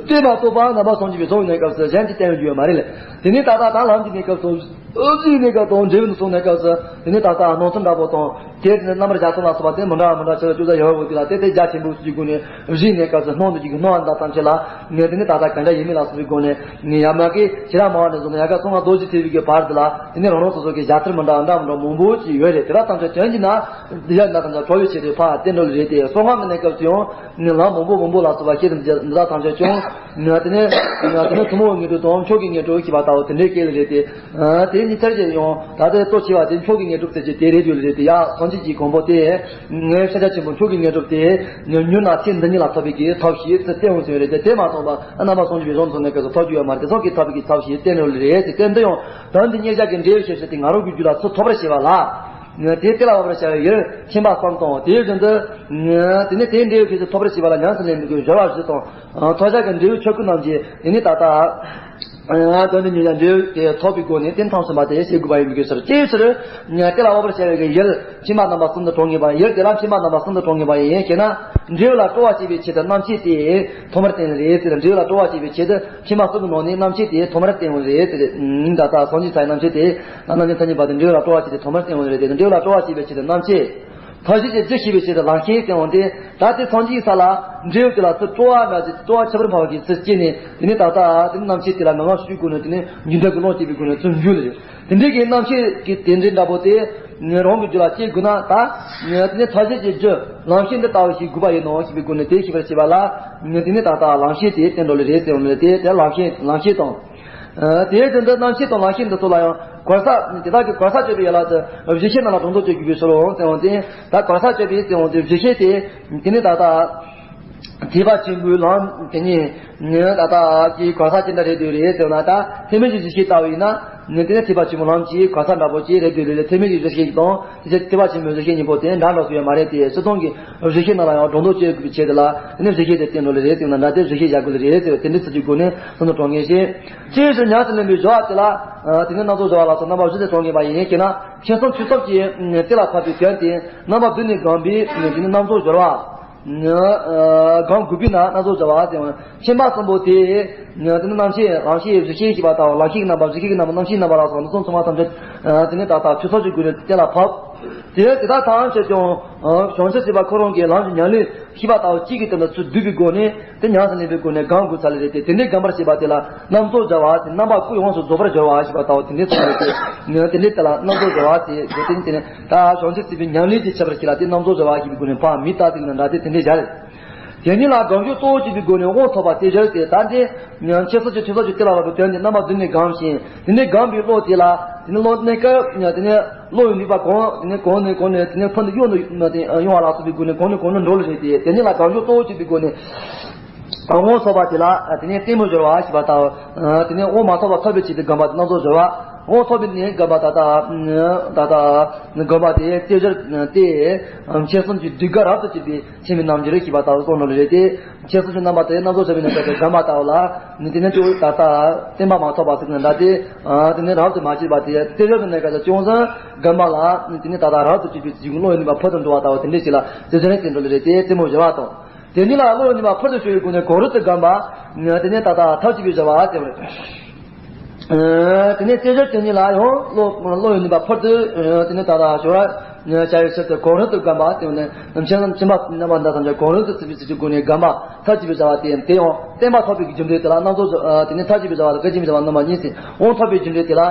དེ་མ་གཏོགས་པ་རྣམ་པ་སངས་རྒྱས་པའི་གསུང་གི་གནས་སྐབས་སུ་གཞན་གྱིས་བསྟན་རྒྱུ་ཡོད་མ་རེད་ལེ། དེ་ནས་ད་ལྟ་ད་ལམ་གྱི་གནས་སྐབས་སུ། ཨུ་ཚུགས་གནས་སྐབས་དང་འབྲས་བུ་ནས་གསུངས་གནས་སྐབས་སུ་དེ་ནས་ད་ལྟ་སྣང་ཚུལ་འདྲ་པོ་དང་། དེ་ནས་རྣམ་པར་བཞག་ཚུལ་ལ་སོགས་པ་དེ་མི་འདྲ་བ་མི་འདྲ་ཆེ་ལ་ཅུང་ཟད་ཡོད་པ་དེ་ལ་དེ་དེ་རྒྱ་ཆེན་པོ་ཞིག་གི་སྒོ་ནས་རིག་གནས་སྐབས་སུ་སྣང་དུ་འཇུག་གི་སྣང་བ་འདྲ་ཙམ་ཞིག་ལ་ངས་དེ་ནས་ད་ལྟ་གང་འདྲ་ཡིན་མིན་ལ་སོགས་པའི་སྒོ་ནས་ངས་ཡ་མ་གི་ཞེ་དྲག་མང་བ་ནས་བཟུང་ནས་ཡ་ག་སོ་ལྔ་རྡོ་རྗེ་ཐེག་པའི་གི་བར་དུ་ལ་དེ་ནས་རང་རང་སོ་སོ་གི་བཞག་ཚུལ་མི་འདྲ་འདྲ་མི་འདྲ་མང་པོ་ཞིག་ཡོད་རེད། དེ་དག་ཐམས་ཅད་དོན་གྱིས་ན་འདི་ཡ་འདྲ་ཙམ་ཞིག་གྲོལ་བའི་ཆེད་དུ་ཕར་བསྟན་འགྲོ་ལེ་རེད་དེ། སོ་ལྔ་གི་གནས་སྐབས་སུ་ཡང་ནི་ལམ་མང་པོ་མང་པོ་ལ་སོགས་པ་ཤེས་དང་འདི་དག་ཐམས་ཅད་ཀྱང་ནི་དེ་ནས་དེ་ནས་ཐུན་མོང་བའི་དངོས་གྲུབ་དང་མཆོག་གི་དངོས་གྲུབ་ཞེས་པ་ལྟ་བུ་དེ་འདྲའི་སྐད་ལ་རེད་དེ། དེ་ཉིད་ཐར་ཅེས་ཡང་ད་ལྟའི་ལྟོ་ཆེ་བ་དེ་མཆོག་གི་དངོས་གྲུབ་ཟེར་གྱི་དེ་རེད་འདོད་ལེ་རེད་དེ། ཡ་སངས་རྒྱས་ཀྱི་གོ་འཕང་དེ་ངའི་ཤཱཀྱ་ཆེན་པོ་མཆོག་གི་དངོས་གྲུབ་དེ་མྱུར་མྱུར་ན་ཚེ་འདི་ཉིད་ལ་ཐོབ་པའི་གི་ཐབས་ཤེས་ཚུལ་བསྟན་འོང་ཟེར་བ་རེད་དེ། དེ་མ་ཐོབ་པ་རྣམ་པ་སངས་རྒྱས་པའི་གཞུང་ཚོ་གནས་སྐབས་སུ་ཐོབ་རྒྱུ་ཡོད་མ་རེད། དེ་སོགས་ཀྱི་ཐོབ་པའི་གི་ཐབས་ཤེས་བསྟན་འོང་ལེ་རེད་དེ། དེ་འདི་ཡང་དོན་འདི་གཉེར་བྱ་གི་འབྲས་བུ་ཤེས་བྱ་དེ་ང་རང་གི་རྒྱུད་ལ་ཚུར་ཐོབ་པར་བྱེད་པ་ལ། དེ་དེ་ལ་འོས་པར་བྱ་བའི་ཡུལ་ཁྱིམ་པ་གསུམ་དང་། དེའི་རྒྱུན་དུ་དེ་ནས་དེའི་འབྲས་བུ་ཤེས་བྱ་ཐོབ་པར་བྱེད་པ་ལ་ཉམས་སུ་ལེན་པའི་གི་སྦྱོར་བ་བཞི་དང་། ཐོབ་བྱ་གི་འབྲས་བུ་ཆོས་སྐུ་རྣམས་ཀྱི་དེ་ནས་ད་ལྟ། དོན་དུ་གཉེར་བྱ་འབྲས་བུ་དེ་ཐོབ་པའི་སྒོ་ནས་རྟེན་ཐམས་ཅད་པ་དེ་བྱེད་དགོས་པ་ཡིན་པའི་ཕྱིར། ཅིའི་ཕྱིར། དེ་ལ་འོས་པར་བྱ་བའི་ཡུལ་ཕྱི་མ་རྣམ་པ་གསུམ་དུ་གྲངས་ངེས་པ། ཡུལ་དེ་ལ་ཕྱི་མ་རྣམ་པ་གསུམ་དུ་གྲངས་ངེས་པ་ཡིན་ཞེ་ན། འབྲས་བུ་ལ་སྤྲོ་བ་བྱེད་པའི་ཆེད་དུ་རྣམ་བཅད་དེ་ཐོག་མར་བསྟན་རེད་ཟེར། འབྲས་བུ་ལ་སྤྲོ་བ་བྱེད་པའི་ཆེད་དུ་ཕྱི་མ་གསུམ་གྱི་ནང་ནས་རྣམ་བཅད་དེ་ཐོག་མར་བསྟན་འོང་རེད་ཟེར། ད་ལྟ་སངས་རྒྱས་ས་ཡི་རྣམ་བཅད་དེ། ད་རྣམ་བཅད་ཐ་སྙད་པ་དེ་འབྲས་བུ་ལ་སྤྲོ་བ་བྱེད་དེ་ཐོག་མར་བསྟན་འོང་རེད་དེ། འབྲས་བུ་ལ་སྤྲོ་བ་བྱེད་པའི་ཆེད་དུ་རྣམ་བཅད། མཐའ་བཞི་གི་རྒྱུ་ཤེས་པའི་ཆེད་དུ་ལམ་ཤེས་ཟེར་འོང་དེ། ད་དེ་སངས་རྒྱས་ས་ལ་འབྲས་བུ་དེ་ལ་ཚུར་སྤྲོ་བ་འདྲ་ཅིག་སྤྲོ་བ་ཁྱད་པར་འཕགས་པའི་ཚུལ་སྐྱེས་ནས། དེ་ནས་ད་ལྟ་དེ་ནི་རྣམ་ཤེས་དེ་ལ་ངང་ངམ་ཤུགས་སྒོ་ནས། དེ་ནས་ཉི་ཟླ་གི་ཀློང་སྐྱེས་པའི་སྒོ་ནས་ཚུར་འཇུག་ལ་རེད། དེ་འདྲའི་གི་རྣམ་ཤེས་ཀྱི་རྟེན་འབྲེལ་འདྲ་པོ་དེ་རང་གི་རྒྱུད་ལ་སྐྱེ་དགོས་ན། ད་དེ་ནས་མཐའ་བཞི་གི་རྒྱུ་ལམ་ཤེས་འདི་ལྟ་བུ་ཞིག་དགོས་པ་ཡིན་ནོ་ཞེས་པའི་སྒོ་ནས་དེ་ཤེས་པར་བྱེད་པ་ལ། དེ་ནས་ད་ལྟ་ལམ་ཤེས་དེ་བསྟན་འགྲོ་ལེ་རེད་ཟེར་བ་ནི་དེ་དེ་ལམ་ཤེས་ལམ་ཤེས་དང་། ཨ། དེའི་དོན་དུ་རྣམ་ཤེས་དང་ལམ་ཤེས་འདི་ཚོ་ལ་ཡང་གོ་ས། དེ་དག་གི་གོ་ས་སྤྱོད་པའི་ཡན་ལག་ཏུ་གཞི་ཤེས་རྣམས་ལ་སྒྲོ་འདོགས་གཅོད་དགོས་པའི་ཕྱིར་རོ་ཟེར་བ་དེ། ད་གོ་ས་སྤྱོད་པའི་ཟེར་བ་དེ་གཞི་ཤེས་དེ། དེ་ནི་ད་ལྟ་ཐེག་པ་ཆེན་པོའི་ལམ་དེ་ཉིད་ནི་ད་ལྟ་གི་གོ་ས་ཅི་འདྲ་རེད་འདོད་རེད་ཟེར་ན། ད་ཐེག་དམན་གྱི་གཞི་ཤེས་ལྟ་བུ་ཡིན་ན་ནི། དེ་ནི་ཐེག་པ་ཆེན་པོའི་ལམ་གྱི་གོ་ས་འདྲ་པོ་ཅིག་རེད་འདོད་རེད། ཐེག་དམན་གྱི་གཞི་ཤེས་དང་དེ་ཐེག་པ་ཆེན་པོའི་གཞི་ཤེས་གཉིས་པོ་དེ་འདྲ་འདྲ་སུ་ཡང་མ་རེད་དེ། སྤྱིར་བཏང་གི་གཞི་ཤེས་རྣམས་ལ་ཡང་སྒྲོ་འདོགས་གཅོད་དགོས་པའི་ཆེད་དུ་ལ། དེ་ནི་གཞི་ཤེས་དེ་བསྟན་འགྲོ་ལེ་རེད་ཟེར་ན། འདྲ་དེ་གཞི་ཤེས་བཞག་དགོས་ལེ་རེད་ཟེར་བ་དེ་འདྲའི་ཚུལ་གྱི་སྒོ་ནས་བསམ་བློ་གཏོང་མཁན་ཞིག་ཅིའི་ཕྱིར་ཉམས་སུ་ལེན་པའི་སྦྱོར་བ་དེ་ལ། ཨ། དེ་ནི་རྣམ་རྫོགས་སྦྱོར་བ་ལ་སོགས་རྣམ་པ་བཞི་སྟེ་གྲངས་ངེས་པ་ཡིན་ཞེ་ན། མཁྱེན་གསུམ་ཆོས་གསུམ་གྱི་དེ་ལ་ཐོབ་པའི་དོན་དེ་རྣམ་པ་བདུན་ནས་བསྒོམས་པའི་དེ་ནི་རྣམ་རྫོགས་སྦྱོར་བ། ཨ། བསྒོམ་དགོས་པས་ན་རྣམ་རྫོགས་སྦྱོར་བ་ཟེར་བ། མཁྱེན་པ་གསུམ་པོ་དེ་དེ་ནི་རྣམ་ཤེས་ལམ་ཤེས་གཞི་ཤེས་ཞེས་པ་དང་། ལམ་ཤེས་ཀྱི་རྣམ་པ། གཞི་ཤེས་ཀྱི་རྣམ་པ། རྣམ་ཤེས་རྣམ་པ་ལ་སོགས་རྣམ་གསུམ་ཚང་མ་ཐམས་ཅད་དེ་ནི་ད་ལྟ་ཆོས་ཚོགས་ཀྱི་སྒོ་ནས་གཏན་ལ་ཕབ། དེ་དེ་དག་ཐམས་ཅད་ཀྱང་བྱང་ཆུབ་སེམས་དཔའ་ཁོ་རང་གི་ལམ་གྱི་ཉམས་ལེན་ཤེས་པ་ལྟ་བུ་གཅིག་གི་སྟེང་དུ་ཚུར་བསྡུས་པའི་སྒོ་ནས། དེ་ཉམས་སུ་ལེན་པའི་སྒོ་ནས་བསྒོམ་དགོས་ཚར་ལེ་རེད་དེ། དེ་འདྲའི་བསྒོམ་པར་བྱེད་པ་དེ་ལ་རྣམ་རྫོགས་སྦྱོར་བ་དེ། རྣམ་པ་ཀུན་ཡོངས་སུ་རྫོགས་པར་སྦྱོར་བ་ཞེས་པ་ལྟ་བུ་དེ་འདྲའི་ཚུལ་ལ་དེ། དེ་ལྟ་ལ་རྣམ་རྫོགས་སྦྱོར་བ་དེ་དེ་དེ་ནི་དེ་ལ་ད་བྱང་ཆུབ་སེམས་དཔའི་ཉམས་ལེན་གྱི་ཁྱད་པར་ཅིག་ལ་དེ་རྣམ་རྫོགས་སྦྱོར་བ་ཞེས་པའི་སྒོ་ནས་ཕར་མི་ལྟ་དེ་ནི་འདྲ་དེ་དེ་འདྲའི་བཞག་རེད། དེ་ཉིད་ལ་བསྒོམ་རྒྱུ་གཙོ་བོ་བྱེད་པའི་སྒོ་ནས་དབང་ཐོབ་པ་དེ་སྦྱར་ཏེ། ད་དེ་མཁྱེན་གསུམ་གྱི་ཆོས་ཚོགས་ཀྱི་གཏན་ལ་ཕབ་པའི་དོན་དེ་རྣམ་པ་བདུན་ནས་བསྒོམ་ཞིང་། དེ་ནས་བསྒོམ་པའི་བློ་དེ་ལ་དེ་ནས་བློ་གནས་སྐབས་དེ་ནས་བློ་ཡི་ནུས་པ་གོང་དེ་ནས་གོང་ནས་གོང་ནས་དེ་ནས་ཕུལ་དུ་གཡོ་ནས་ཡོང་བ་ལ་སོགས་པའི་སྒོ་ནས་གོང་ནས་གོང་ནས་འགྲོ་ལེ་རེད་དེ། དེ་ཉིད་ལ་བསྒོམ་རྒྱུ་གཙོ་བོ་བྱེད་པའི་སྒོ་ནས་དབང་ཐོབ་པ་དེ་ལ་དེ་ནས་ལྟད་མོ་སྦྱོར་བ་ཞེས་པ་དང་། དེ་ནས་དབང་མ་ཐོབ་པ་ཐོབ་པའི་ཆེད་དུ་བསྒོམ་པ་དེ་རྣམ་རྫོགས་སྦྱོར་བ། དབང་ཐོབ་པའི་ནས་བསྒོམ་པ་ད་ལྟ་ད་ལྟ་བསྒོམ་པ་དེ་དེ་སྦྱར་ཏེ། མཁྱེན་གསུམ་གྱི་གདུལ་དཀའ་རབ་ཏུ་གཅོད་པའི་ཆེན་པོའི་རྣམ་འགྱུར་ཞེས་པ་ལྟ་བུ་གསུངས་ནོ་རེད་དེ། མཁྱེན་གསུམ་གྱི་རྣམ་པ་དེ་རྣམ་རྫོགས་སྦྱོར་བའི་ནང་དུ་བསྒོམ་པ་ལྟ་བུ་ལ་ནི། དེ་ནི་ད་ལྟ་བསྟན་པ་མ་ཐོབ་པ་ཟེར་ན་འདྲ་སྟེ། དེ་ནི་རབ་ཏུ་མ་གཅོད་པ་དེ་དེ་སྦྱར་ཏེ་ནས་ཀ་ཅུང་ཟད་བསྒོམ་པ་ལ་ནི། དེ་ནི་ད་ལྟ་རབ་ཏུ་གཅོད་པའི་ཚུལ་གྱིས་བློ་ཡི་ནུས་པ་ཕུལ་དུ་འགྲོ་བ་ལྟ་བུ་དེ་འདྲ་ཞིག་ལ་དེ་སྦྱར་ཏེ་འགྲོ་ལེ་རེད་དེ། རྩེ་གཅིག་ནས་བསྟན་འགྲོ་ལེ་རེད་དེ། རྩེ་མོ་སྦྱར་བ་དང་། དེ་ཉིད་ལ་བློ་ཡི་ནུས་པ་ཕུལ་དུ་ཕྱིན་པའི་སྒོ་ནས་གོང་རོལ་ཏུ་བསྒོམ་པ། དེ་ནི་ད་ལྟ་མཐར་གཅོད་པའི་སྦྱར་བ་ཟེར་བ་རེད། ཨ། དེ་ནས་རྩེ་གཅིག་དེ་ཉིད་ལ་ཡང་བློ་བློ་ཡི་ནུས་པ་ཕུལ་དུ། ཨ། དེ་ནས་ད་ལྟ་སྦྱོར་བར་བྱ་བའི་ཕྱིར་དུ་གོང་རོལ་ཏུ་བསྒོམ་པ་དེ་ནི་མཁྱེན་མཁྱེན་པ་རྣམ་པ་འདི་དང་གོང་རོལ་ཏུ་ཚུད་པའི་ཚུལ་གྱི་སྒོ་ནས་བསྒོམ་པ། མཐར་གཅོད་པའི་སྦྱར་བ་དེ། དེ་ཡང་བསྟན་པ་ཐོབ་པའི་རྒྱུ་འབྲས་དེ་ལ་རྣམ་རྫོགས། ཨ། དེ་ནས་མཐར་གཅོད་པའི་སྦྱར་བ་དང་སྐད་ཅིག་མའི་སྦྱར་བ་རྣམ་པ་གཉིས་ཏེ། དབང་ཐོབ་པའི་རྒྱུ་འབྲས་དེ་ལ་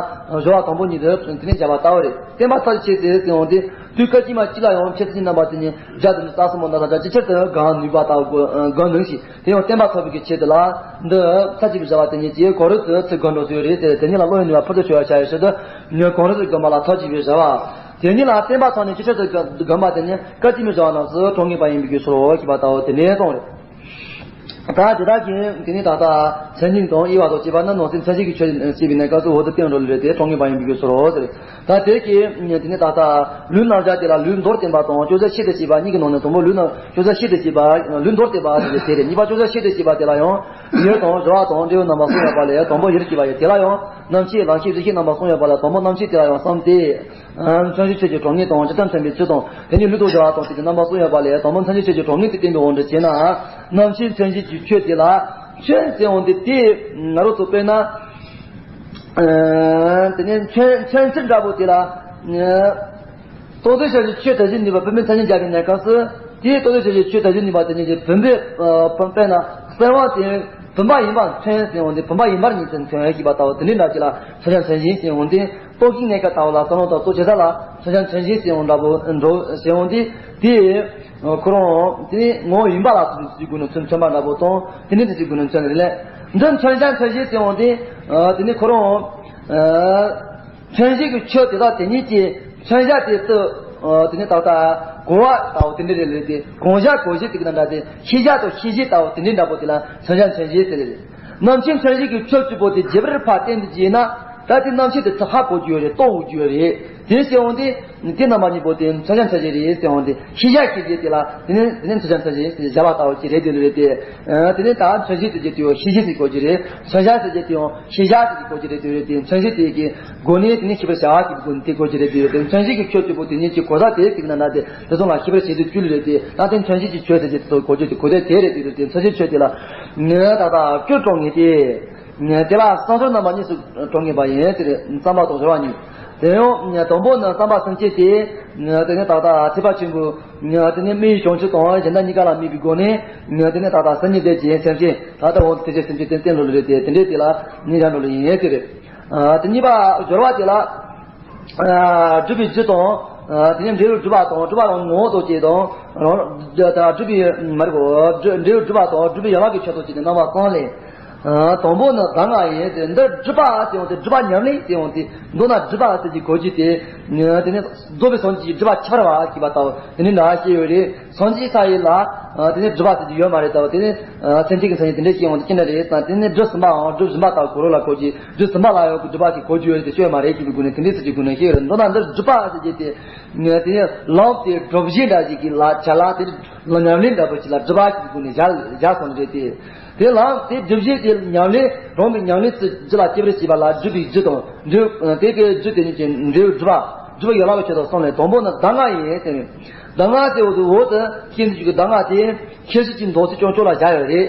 སྦྱོར་བ་དང་པོ་ཉིད་དུ་དེ་ནས་བྱ་བ་ལྟ་བུ་རེད། བསྟན་པ་མཐར་གཅོད་ཟེར་ཡོང་དུས། དུས་སྐད་ཅིག་མ་གཅིག་ལ་ཡང་མཁྱེན་གསུམ་གྱི་རྣམ་པ་དེ་ཉིད་སྦྱར་ཏེ་ནི་རྩ་གསུམ་པོ་འདི་དང་ཅིག་ཅར་དུ་བསྒོམ་ནུས་པ་ལྟ་བུ་བསྒོམ་ནུས་ཤིང་། དེ་ཡང་བསྟན་པ་ཐོབ་པའི་གི་ཆེད་དུ་ལ། འདི་མཐར་གཅོད་པའི་སྦྱར་བ་དེ་ཉིད་ཀྱིས་གོང་རོལ་ཏུ་ཚུར་བསྒོམ་འགྲོ་སྲོལ་ཡོད་རེད་ཟེར། དེ་ཉིད་ལ་བློ་ཡི་ནུས་པ་ཕུལ་དུ་ཕྱིན་པར་བྱ་བའི་ཕྱིར་དུ་ནི་གོང་རོལ་ཏུ་བསྒོམ་པ་ལ་མཐར་གཅོད་པའི་སྦྱར་བ། དེ་ཉིད་ལ་བསྟན་པ་ཐོབ་ནས་ཅིག་ཅར་དུ་བསྒོམ་པ་དེ་ཉིད་སྐད་ཅིག་མའི་སྦྱར་བ་རྣམས་སུ་གྲངས་ངེས་པ་ཡིན་པའི་གི་ཕྱིར་རོ་ཞེས་པ་ལྟ་བུ་དེ་ནས་གསུངས་རེད། ད་དེ་དག་གིས་དེ་ནི་ད་ལྟ་མཚན་ཉིད་དང་དབྱེ་བ་སོགས་བྱས་པ་ན། ནང་གསེས་མཚན་གཞི་གི་ཆོས་བཤད་པའི་གནས་སྐབས་སུ་འོག་ཏུ་བསྟན་འགྲོ་ལེ་རེད་དེ། གྲངས་ངེས་པ་ཡིན་པའི་གི་ཕྱིར་རོ་ཟེར། ད་དེ་གི་དེ་ནི་ད་ལྟ་ལུས་རྣམ་གཞག་དེ་ལ་ལུས་མདོར་བསྟན་པ་དང་སྤྱོད་བྱ་ཤེས་ཏེ་བྱེད་པ་གཉིས་ཀྱི་ནང་ནས་དང་པོ་ལུས་རྣམ་སྤྱོད་བྱ་ཤེས་ཏེ་བྱེད་པ། ལུས་མདོར་བསྟན་པ་ཟེར་དེ་རེད། གཉིས་པ་སྤྱོད་བྱ་ཤེས་ཏེ་བྱེད་པ་དེ་ལ་ཡང་ཡུལ་དང་སྦྱོར་བ་དང་འབྲས་བུ་རྣམ་པ་གསུམ་ཡོད་པ་ལས་དང་པོ་ཡུལ་སྐྱེ་བ་ཡོད། དེ་ལ་ཡང་རྣམ་ཤེས་ལམ་ཤེས་གཞི་ཤེས་རྣམ་པ་གསུམ་ཡོད་པ་ལས་དང་པོ་རྣམ་ཤེས་དེ་ལ་ཡང་བསམ་སྟེ། མཚན་གཞི་ཆོས་ཀྱི་གྲངས་ངེས་དང་སྤྱི་ལྟར་མཚོན་པའི་ཚུལ་དང་། དེ་ཉིད་ལུས་དང་སྦྱོར་བ་དང་བཅས་ཏེ་རྣམ་པ་གསུམ་ཡོད་པ་ལས་དང་པོ་མཚན་གཞི་ཆོས་ཀྱི་གྲངས་ངེས་དེ་བསྟན་པའི་དབང་དུ་བྱས་ན། རྣམ་ཤེས་མཚན་གཞི་གི་ཆོས་དེ་ལ་ཁྱོད་ཟེར་འོང་དུས། དེ་ང་རང་ཚོ་དཔེར་ན། ཨ། དེ་ནས་མཚོན་མཚོན་ཚུལ་འདྲ་པོ་དེ་ལ། རྟོག་ཚོགས་ཞབས་ཀྱུ་ཆོས་དེ་བཞིན་ནུས་པ་བུམ་པའི་མཚན་ཉིད་སྦྱར་བའི་གནས་སྐབས་སུ། དེའི་རྟོག་ཚོགས་ཞབས་ཀྱུ་ཆོས་དེ་བཞིན་ནུས་པ་དེ་ཉིད་ཀྱི་བུམ་པའི་ཨ་དཔེར་ན་གསལ་བ་དེ་བུམ་པ་ཡིན་པར་མཚོན་ཟེར་འོང་དུས། བུམ་པ་ཡིན་པར་ཉིད་དུ་མཚོན་ཞེས་པ་ལྟ་བུ་དེ་འདྲའི་འདྲ་ཅིག་ལ་མཚོན་བྱ་མཚན་གཞི་ཟེར་འོང་དུས། རྟོག་གེའི་གནས་སྐབས་ལྟ་བུ་ལ་བསམ་བློ་དང་རྟོག་བྱེད་ས་ལ་མཚོན་བྱ་མཚན་གཞི་ཟེར་འོང་འདྲ་པོ་འགྲོ་ཟེར་འོང་དུས། དེ་ཁོ་རང་དེ་ངོ་བོ་ཡིན་པ་ལ་སོགས་པའི་ཚུལ་གྱི་སྒོ་ནས་མཚོན་མཚོན་པ་འདྲ་པོ་དང་། དེ་ནི་དེ་ཚུལ་གྱི་སྒོ་ནས་མཚོན་རེད་ལས། འདི་མཚོན་བྱ་མཚན་གཞི་ཟེར་འོང་དུས། དེ་ནི་ཁོ་རང་མཚན་གཞི་གི་ཆོས་དེ་དག་དེ་ཉིད་ཀྱི་མཚོན་བྱ་དེ་ཚོ། དེ་ནི་ད་ལྟ་གོ་བ་ལྟ་བུ་དེ་འདྲ་རེད་ལས་ཏེ། གོ་བྱ་གོ་གཞི་དེ་གི་ནང་འདྲ་སྟེ། ཤེས་བྱ་དང་ཤེས་གཞི་ལྟ་བུ་དེ་འདྲའི་འདྲ་པོ་དེ་ལ་མཚོན་བྱ་མཚན་གཞི་ཟེར་ལེ་རེད། རྣམ་ཤེས་མཚན་གཞི་གི་ཆོས་གཅིག་པོ་དེ་རྒྱས་པར་ཕར་བསྟན་ཏེ་བྱས་ན། ད་དེ་རྣམ་ཤེས་དེ་ཚུར་ཧ་གོ་རྒྱུ་ཡོད་རེད། རྟོགས་དགོས་རྒྱུ་ཡོད་རེད། དེ་ཟེར་འོང་དུས། དེ་རྣམ་པ་གཉིས་པོ་དེ་མཚོན་བྱ་མཚན་གཞི་རེད་ཟེར་འོང་དུས། ཤེས་བྱ་ཤེས་གཞི་དེ་ལ་དེ་ནི་དེ་ནི་མཚོན་བྱ་མཚན་གཞི་ཟེར་བྱ་བ་ལྟ་བུ་ཅིག་རེད་དེ་རེད་དེ། དེ་ནི་ད་མཚོན་བྱེད་ཟེར་རྒྱུ་དེ་ཡང་ཤེས་བྱེད་ཟེར་གོ་རྒྱུ་རེད། མཚོན་བྱ་ཟེར་རྒྱུ་དེ་ཡང་ཤེས་བྱ་ཟེར་གོ་རྒྱུ་རེད་དེ་རེད་དེ། མཚོན་བྱེད་དེ་གི་སྒོ་ནས་དེ་ནི་ཤེས་པར་བྱ་བ་ཟེར་གི་སྒོ་ནས་དེ་གོ་རྒྱུ་རེད་དེ་རེད་དེ། མཚོན་བྱེད་ཀྱི་ཆོས་གཅིག་པོ་དེ་ཉིད་ཀྱི་གོ་ས་དེ་ཟེར་གི་ན་ན་དེ་དེ་ཚོ་ལ་ཤེས་པར་བྱེད་དུ་བཅུག་ལེ་རེད་དེ། ད་དེ་མཚོན་བྱེད་ཀྱི་ཆོས་ཟེར་རྒྱུ་དེ་ཚོ་གོ་རྒྱུ་དེ་གོ་དེ་དེ་རེད་དེ་རེད་དེ། མཚོན་བྱེད་ཆོས་དེ་ལ་ནི་ད་ལྟ་སྐྱོན་གྲངས་ངེས་ཏེ། དེ་ལ་བསམ་སྦྱོར་རྣམ་པ་གཉིས་སུ་གྲངས་ངེས་པ་ཡིན་ཟེར། བསམ་པ་དང་སྦྱོར་བ་གཉིས། དེ་ཡང་དང་པོ་ནི་བསམ་པ་སེམས་བསྐྱེད་དེ། དེ་ནས་ད་ལྟ་ཐེག་པ་ཆེན་པོའི་དེ་ནས་སྨྲས་བྱང་ཆུབ་དང་གཞན་དག་གཉིས་ཀ་ལ་དམིགས་པའི་སྒོ་ནས། དེ་ནས་ད་ལྟ་སེམས་ཉིད་དེ་ཀྱི་སེམས་བསྐྱེད་ད་ལྟ་འོག་ཏུ་ཐེག་ཆེན་སེམས་བསྐྱེད་དེ་བསྟན་འགྲོ་ལ་རེད་དེ། དེ་འདྲའི་དེ་ལ་ནི་བཞག་འགྲོ་ལ་ཡིན་དེ་རེད། དེ་གཉིས་པ་སྦྱོར་བ་དེ་ལ། སྒྲུབ་པའི་རྒྱུ་དང་། དེ་ནས་འབྲས་བུ་སྒྲུབ་པ་དང་། སྒྲུབ་པ་རང་ངོ་བོ་དང་བཅས་དང་། རང་སྒྲུབ་པའི་མ་རེད་གོ། འབྲས་བུ་སྒྲུབ་པ་དང་སྒྲུབ་པའི་ཡན་ལག་གི་ཆོས་དང་བཅས་ཏེ་རྣམ་པ་གསུམ་ལས། དང་པོ་ནི་གདམས་ངག་ཡིན་ཏེ། འདི་སྒྲུབ་པ་ཟེར་ཡོང་དུས་སྒྲུབ་པ་ཉམས་ལེན་ཟེར་ཡོང་དུས། མདོར་ན་སྒྲུབ་པ་ཟེར་གྱི་གོ་རྒྱུ་དེ། དེ་ནས་རྫོགས་པའི་སངས་རྒྱས་ཀྱི་སྒྲུབ་པ་ཁྱབ་པར་བ་ཞེས་པ་ལྟ་བུ་དེ་འདྲའི་འདྲ་བཤད་ཡོད་རེད། སངས་རྒྱས་ས་ཡི་ལ། དེ་ནས་སྒྲུབ་པ་ཟེར་གྱི་ཡོད་མ་རེད་ལྟ་བུ། དེ་ནས་སེམས་ཅན་གྱི་སངས་རྒྱས་དེ་འདྲ་ཞིག་ཡོང་དུས་ཅི་འདྲ་རེད་ཟེར་ན། དེ་ནས་སྒྲུབ་ཟིན་པའང་སྒྲུབ་བཞིན་པ་ལྟ་བུ་གོ་རོ་ལ་གོ་རྒྱུ། སྒྲུབ་ཟིན་པ་ལ་ཡང་སྒྲུབ་པ་ཞིག་གོ་རྒྱུ་ཡོད་དེ་ཤོད་མ་རེད་ཅེས་པའི་སྒོ་ནས་དེ་འདྲའི་ཚུལ་གྱི་སྒོ་ནས་བཤད་ཡོད་རེད། མདོར་ན་འདིར་སྒྲུབ་པ་ཟེར་གྱི་དེ། དེ་ནས་ལམ་དེ་སྒྲུབ་བྱེད་འདྲ་ཞིག་གི་ལ་བྱ་ལ་དེ་ཉམས་ལེན་འདྲ་པོ་ཞིག་ལ་སྒྲུབ་པ་ཞིག་གི་སྒོ་ནས་བཞག་བཞག་སོང་རེད་དེ། དེ་ལམ་དེ་སྒྲུབ་བྱེད་དེ་ཉམས་ལེན་རང་གི་ཉམས་ལེན་ཚུལ་རྒྱུད་ལ་སྐྱེ་བར་བྱེད་པ་ལ་སྒྲུབ་པའི་རྒྱུ་དང་འབྲས། དེ་གའི་རྒྱུ་དེ་ཉིད་ཀྱི་འབྲས་བུ་སྒྲུབ་པ། སྒྲུབ་པའི་ཡན་ལག་གི་ཆོས་དང་གསུམ་ལས་དང་པོ་ནི་གདམས་ངག་ཡིན་ཟེར་ནས། གདམས་ངག་དེ་འོག་ཏུ་འོག་ཏུ་བཤད་འདུག་གི། གདམས་ངག་དེ་ཁྱད་གཞི་གཅིག་འདོགས་ཚུལ་ཀྱང་ཅོག་ལ་བཞག་ཡོད་རེད།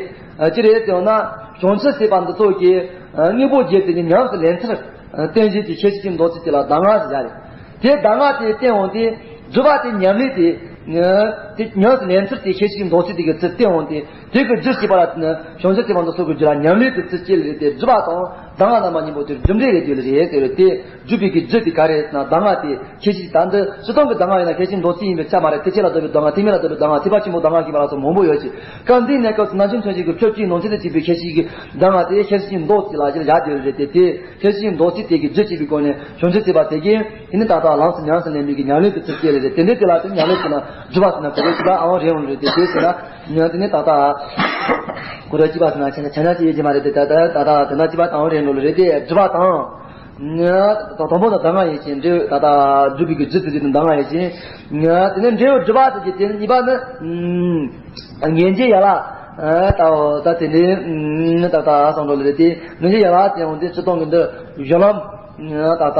ཅི་རེད་ཟེར་ན། བྱང་ཆུབ་སེམས་དཔའ་འདི་ཚོ་གི་དངོས་པོ་བརྒྱད་དེ་ཉམས་སུ་ལེན་ཚུལ་བསྟན་བྱེད་ཀྱི་ཁྱད་གཞི་གཅིག་འདོགས་ཚུལ་དེ་ལ་གདམས་ངག་ཟེར་བཞག་རེད། དེ་གདམས་ངག་དེ་བསྟན་འོང་དུས་སྒྲུབ་པ་དེ་ཉམས་ལེན་དེ། དེ་ཉམས་སུ་ལེན་ཚུལ་དེ་ཁྱད་གཞི་གཅིག་འདོགས་ཚུལ་དེ་གི་ཚུལ་བསྟན་འོང་དུས། དེ་གི་རྒྱུ་ཞེས་པ་ལ་བྱང་ཆུབ་སེམས་དཔའ་འདི་ཚོ་གི་རྒྱུད་ལ་ཉམས་ལེན་དེ་ཚུལ་སྐྱེ་ལེ་རེད་དེ། སྒྲུབ་པ་དང་གདམས་ངག་རྣམ་པ་གཉིས་པོ་དེ་རྒྱུ་འབྲས་རེད་དེ་ལེ་རེད་ཟེར་བས། དེ་སྒྲུབ་པའི་གི་རྒྱུ་དེ་ག་རེ་རེད་ཟེར་ན། གདམས་ངག་དེ་ཁྱད་གཞི་ད་འདི་སྤྱིར་བཏང་གི་གདམས་ངག་ཡིན་ན་ཁྱད་གཞི་འདོགས་ཚུལ་ཡིན་པས་ཆ་མ་རེད། ཐེག་ཆེན་ལ་བསྡུ་བའི་གདམས་ངག་ཐེག་དམན་ལ་བསྡུ་བའི་གདམས་ངག་ཐེག་པ་ཆེན་པོའི་གདམས་ངག་ཞེས་པ་ལ་སོགས་མང་པོ་ཡོད་ཅིང་། སྐབས་འདིའི་གནས་སྐབས་སུ་རྣམ་བཅུ་མཚོན་བྱེད་ཀྱི་ཕྱོགས་གཅིག་ནང་ཚན་དུ་གཅིག་པའི་ཁྱད་གཞི་གི་གདམས་ངག་དེ་ཁྱད་གཞི་འདོགས་ཚུལ་ལ་གཞིར་བཞག་སྟེ་རེད་དེ། དེ་ཁྱད་གཞི་འདོགས་ཚུལ་དེ་གི་རྒྱུ་བྱེད་པའི་སྒོ་ནས་བྱང་ཆུབ་སེམས་དཔའ་དེ་གིས་དེ་ནི་ད་ལྟ་ལམ་དུ་ཉམས་སུ་ལེན་པའི་གི་ཉམས་ལེན་དུ་ཚུལ་སྐྱེ་ལེ་རེད། དེ་འདྲའི་དེ་ལ་དེ་ཉམས་ལེན་ཟེར་ན་སྒྲུབ་པ་ཟེར་ན་གོ་རེ་ཅི་པ་ཨང་རེད་འོང་རེད་དེ། དེ་ཟེར་ན་དེ་ནི་ད་ལྟ་གོ་རེ་ཅི་པ་ཟེར་ན་ཆ་ཆ་ཆ་ཆ་ཡོད་ཀྱི་མ་རེད་དེ། ད་ལྟ་ད་ལྟ་དེ་ན་ཅི་པ་དང་རེད་འགྲོ་ལེ་རེད་དེ། སྒྲུབ་པ་དང་། དང་པོ་ན་གདམས་ངག་ཡིན་ཞིང་། འབྲས་བུ་ད་ལྟ་སྒྲུབ་པའི་གི་རྒྱུ་དེ་དེ་ནི་གདམས་ངག་ཡིན་ཞིང་། དེ་ནས་འབྲས་བུ་སྒྲུབ་པ་དེ་གི་དེ་ནི་གཉིས་པ་ནི། ངེས་འབྱེད་ཡན་ལག་ད་ད་དེ་འདྲའི་ད་ལྟ་གསུངས་འགྲོ་ལེ་རེད་དེ། ངེས་འབྱེད་ཡན་ལག་ཟེར་ཡོང་དུས་སྤྱིར་བཏང་གི་འདི་གཞུང་ལམ་ད་ལྟ་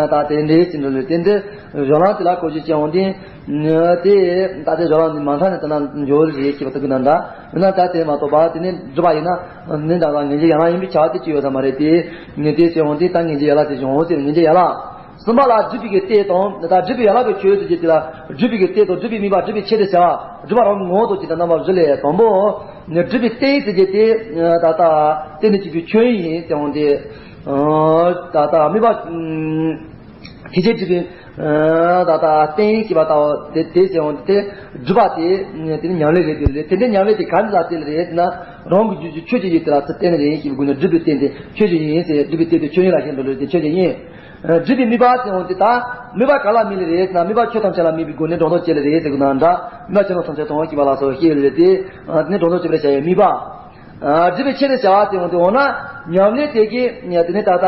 ད་དེ་འདྲའི་ཟེར་འགྲོ་ལེ། དེ་འདི་གཞུང་ལམ་དེ་ལ་གོ་རྒྱུ་ཅན་ཡོང་དུས། དེ་ད་ལྟའི་གཞུང་ལམ་འདི་མ་མཐའ་ནས་དེ་ན་འཇོག་རེད་ཅེས་པ་ལྟ་གི་ན་འདྲ། འོ་ན་ད་དེ་མ་གཏོགས་པ་དེ་ནི་སྒྲུབ་པ་ཡིན་ན་ནི་ད་ལྟ་ངེས་འབྱེད་ཡན་ལག་ཡིན་པའི་ཁྱབ་པ་དེ་ཅི་ཡོད་ས་མ་རེད་དེ། ངེས་འབྱེད་ཟེར་ཡོང་དུས་ད་ངེས་འབྱེད་ཡན་ལག་དེ་གཞུང་ཟེར། ངེས་འབྱེད་ཡན་ལག་གསུམ་པ་ལ་སྒྲུབ་པའི་གི་གཏད་དང་། ད་སྒྲུབ་པའི་ཡན་ལག་གི་ཆོས་ཟེར་རྒྱུ་དེ་ལ་སྒྲུབ་པའི་གི་གཏད་དང་། སྒྲུབ་པའི་དམིགས་པ། སྒྲུབ་པའི་ཆེད་དུ་བྱ་བ། སྒྲུབ་པ་རང་གི་ངོ་བོ་དང་བཅས་ཏེ་རྣམ་པ་བཞི་ལས་དང་པོ། སྒྲུབ་པའི་གཏད་ཟེར་རྒྱུ་དེ་ད་ལྟ་གཏན་ནས་གཅིག་པའི་ཆོས་ཡིན་ཟེར་ཡོང་དུས། ད་ལྟ་དམིགས་པ། ཐེག་ཆེན་སྒྲུབ་པའི་ད་ལྟ་གཏད་ཅེས་པ་ལྟ་བུ་དེ་དེ་ཟེར་ཡོང་དུས། སྒྲུབ་པ་དེ་དེ་ནི་ཉམས་ལེན་རེད་དེ་ལས། དེ་འདྲའི་ཉམས་ལེན་དེ་ག་འདི་ལ་གཏད་ལེ་རེད་ཟེར་ན། རང་གི་རྒྱུད་ཀྱི་ཆོས་ཀྱི་ཡུལ་དེ་ལ་ཚུར་གཏད་ནི་རེད་ཅེས་པའི་སྒོ་ནས་སྒྲུབ་པའི་གཏད་དེ་ཆོས་ཀྱི་ཡིན་ཟེར། སྒྲུབ་པའི་གཏད་དེ་ཆོས་ཡིན་ལ་ཞེན་འགྲོ་ལེ་དེ་ཆོས་ཀྱི་ཡིན། སྒྲུབ་པའི་དམིགས་པ་ཟེར་ཡོང་དུས་ད་དམིགས་པ་ག་ལ་དམིགས་ལེ་རེད་ཟེར་ན། དམིགས་པ་ཆོས་ཐམས་ཅད་ལ་དམིགས་པའི་སྒོ་ནས་སྒྲོ་འདོགས་གཅོད་ལེ་རེད་ཟེར་གི་ན་འདྲ། དམིགས་པ་ཆོས་ཐམས་ཅད་དང་ཞེས་པ་ལ་སོགས་ཤེས་ལེ་རེད་དེ། དེ་ནས་སྒྲོ་འདོགས་གཅོད་པར་བྱ་བའི་དམིགས་པ། སྒྲུབ་པའི་ཆེད་དུ་བྱ་བ་ཟེར་ཡོང་དུས། འོ་ན་ཉམས་ལེན་དེ་གི་དེ་ནས་ད་ལྟ་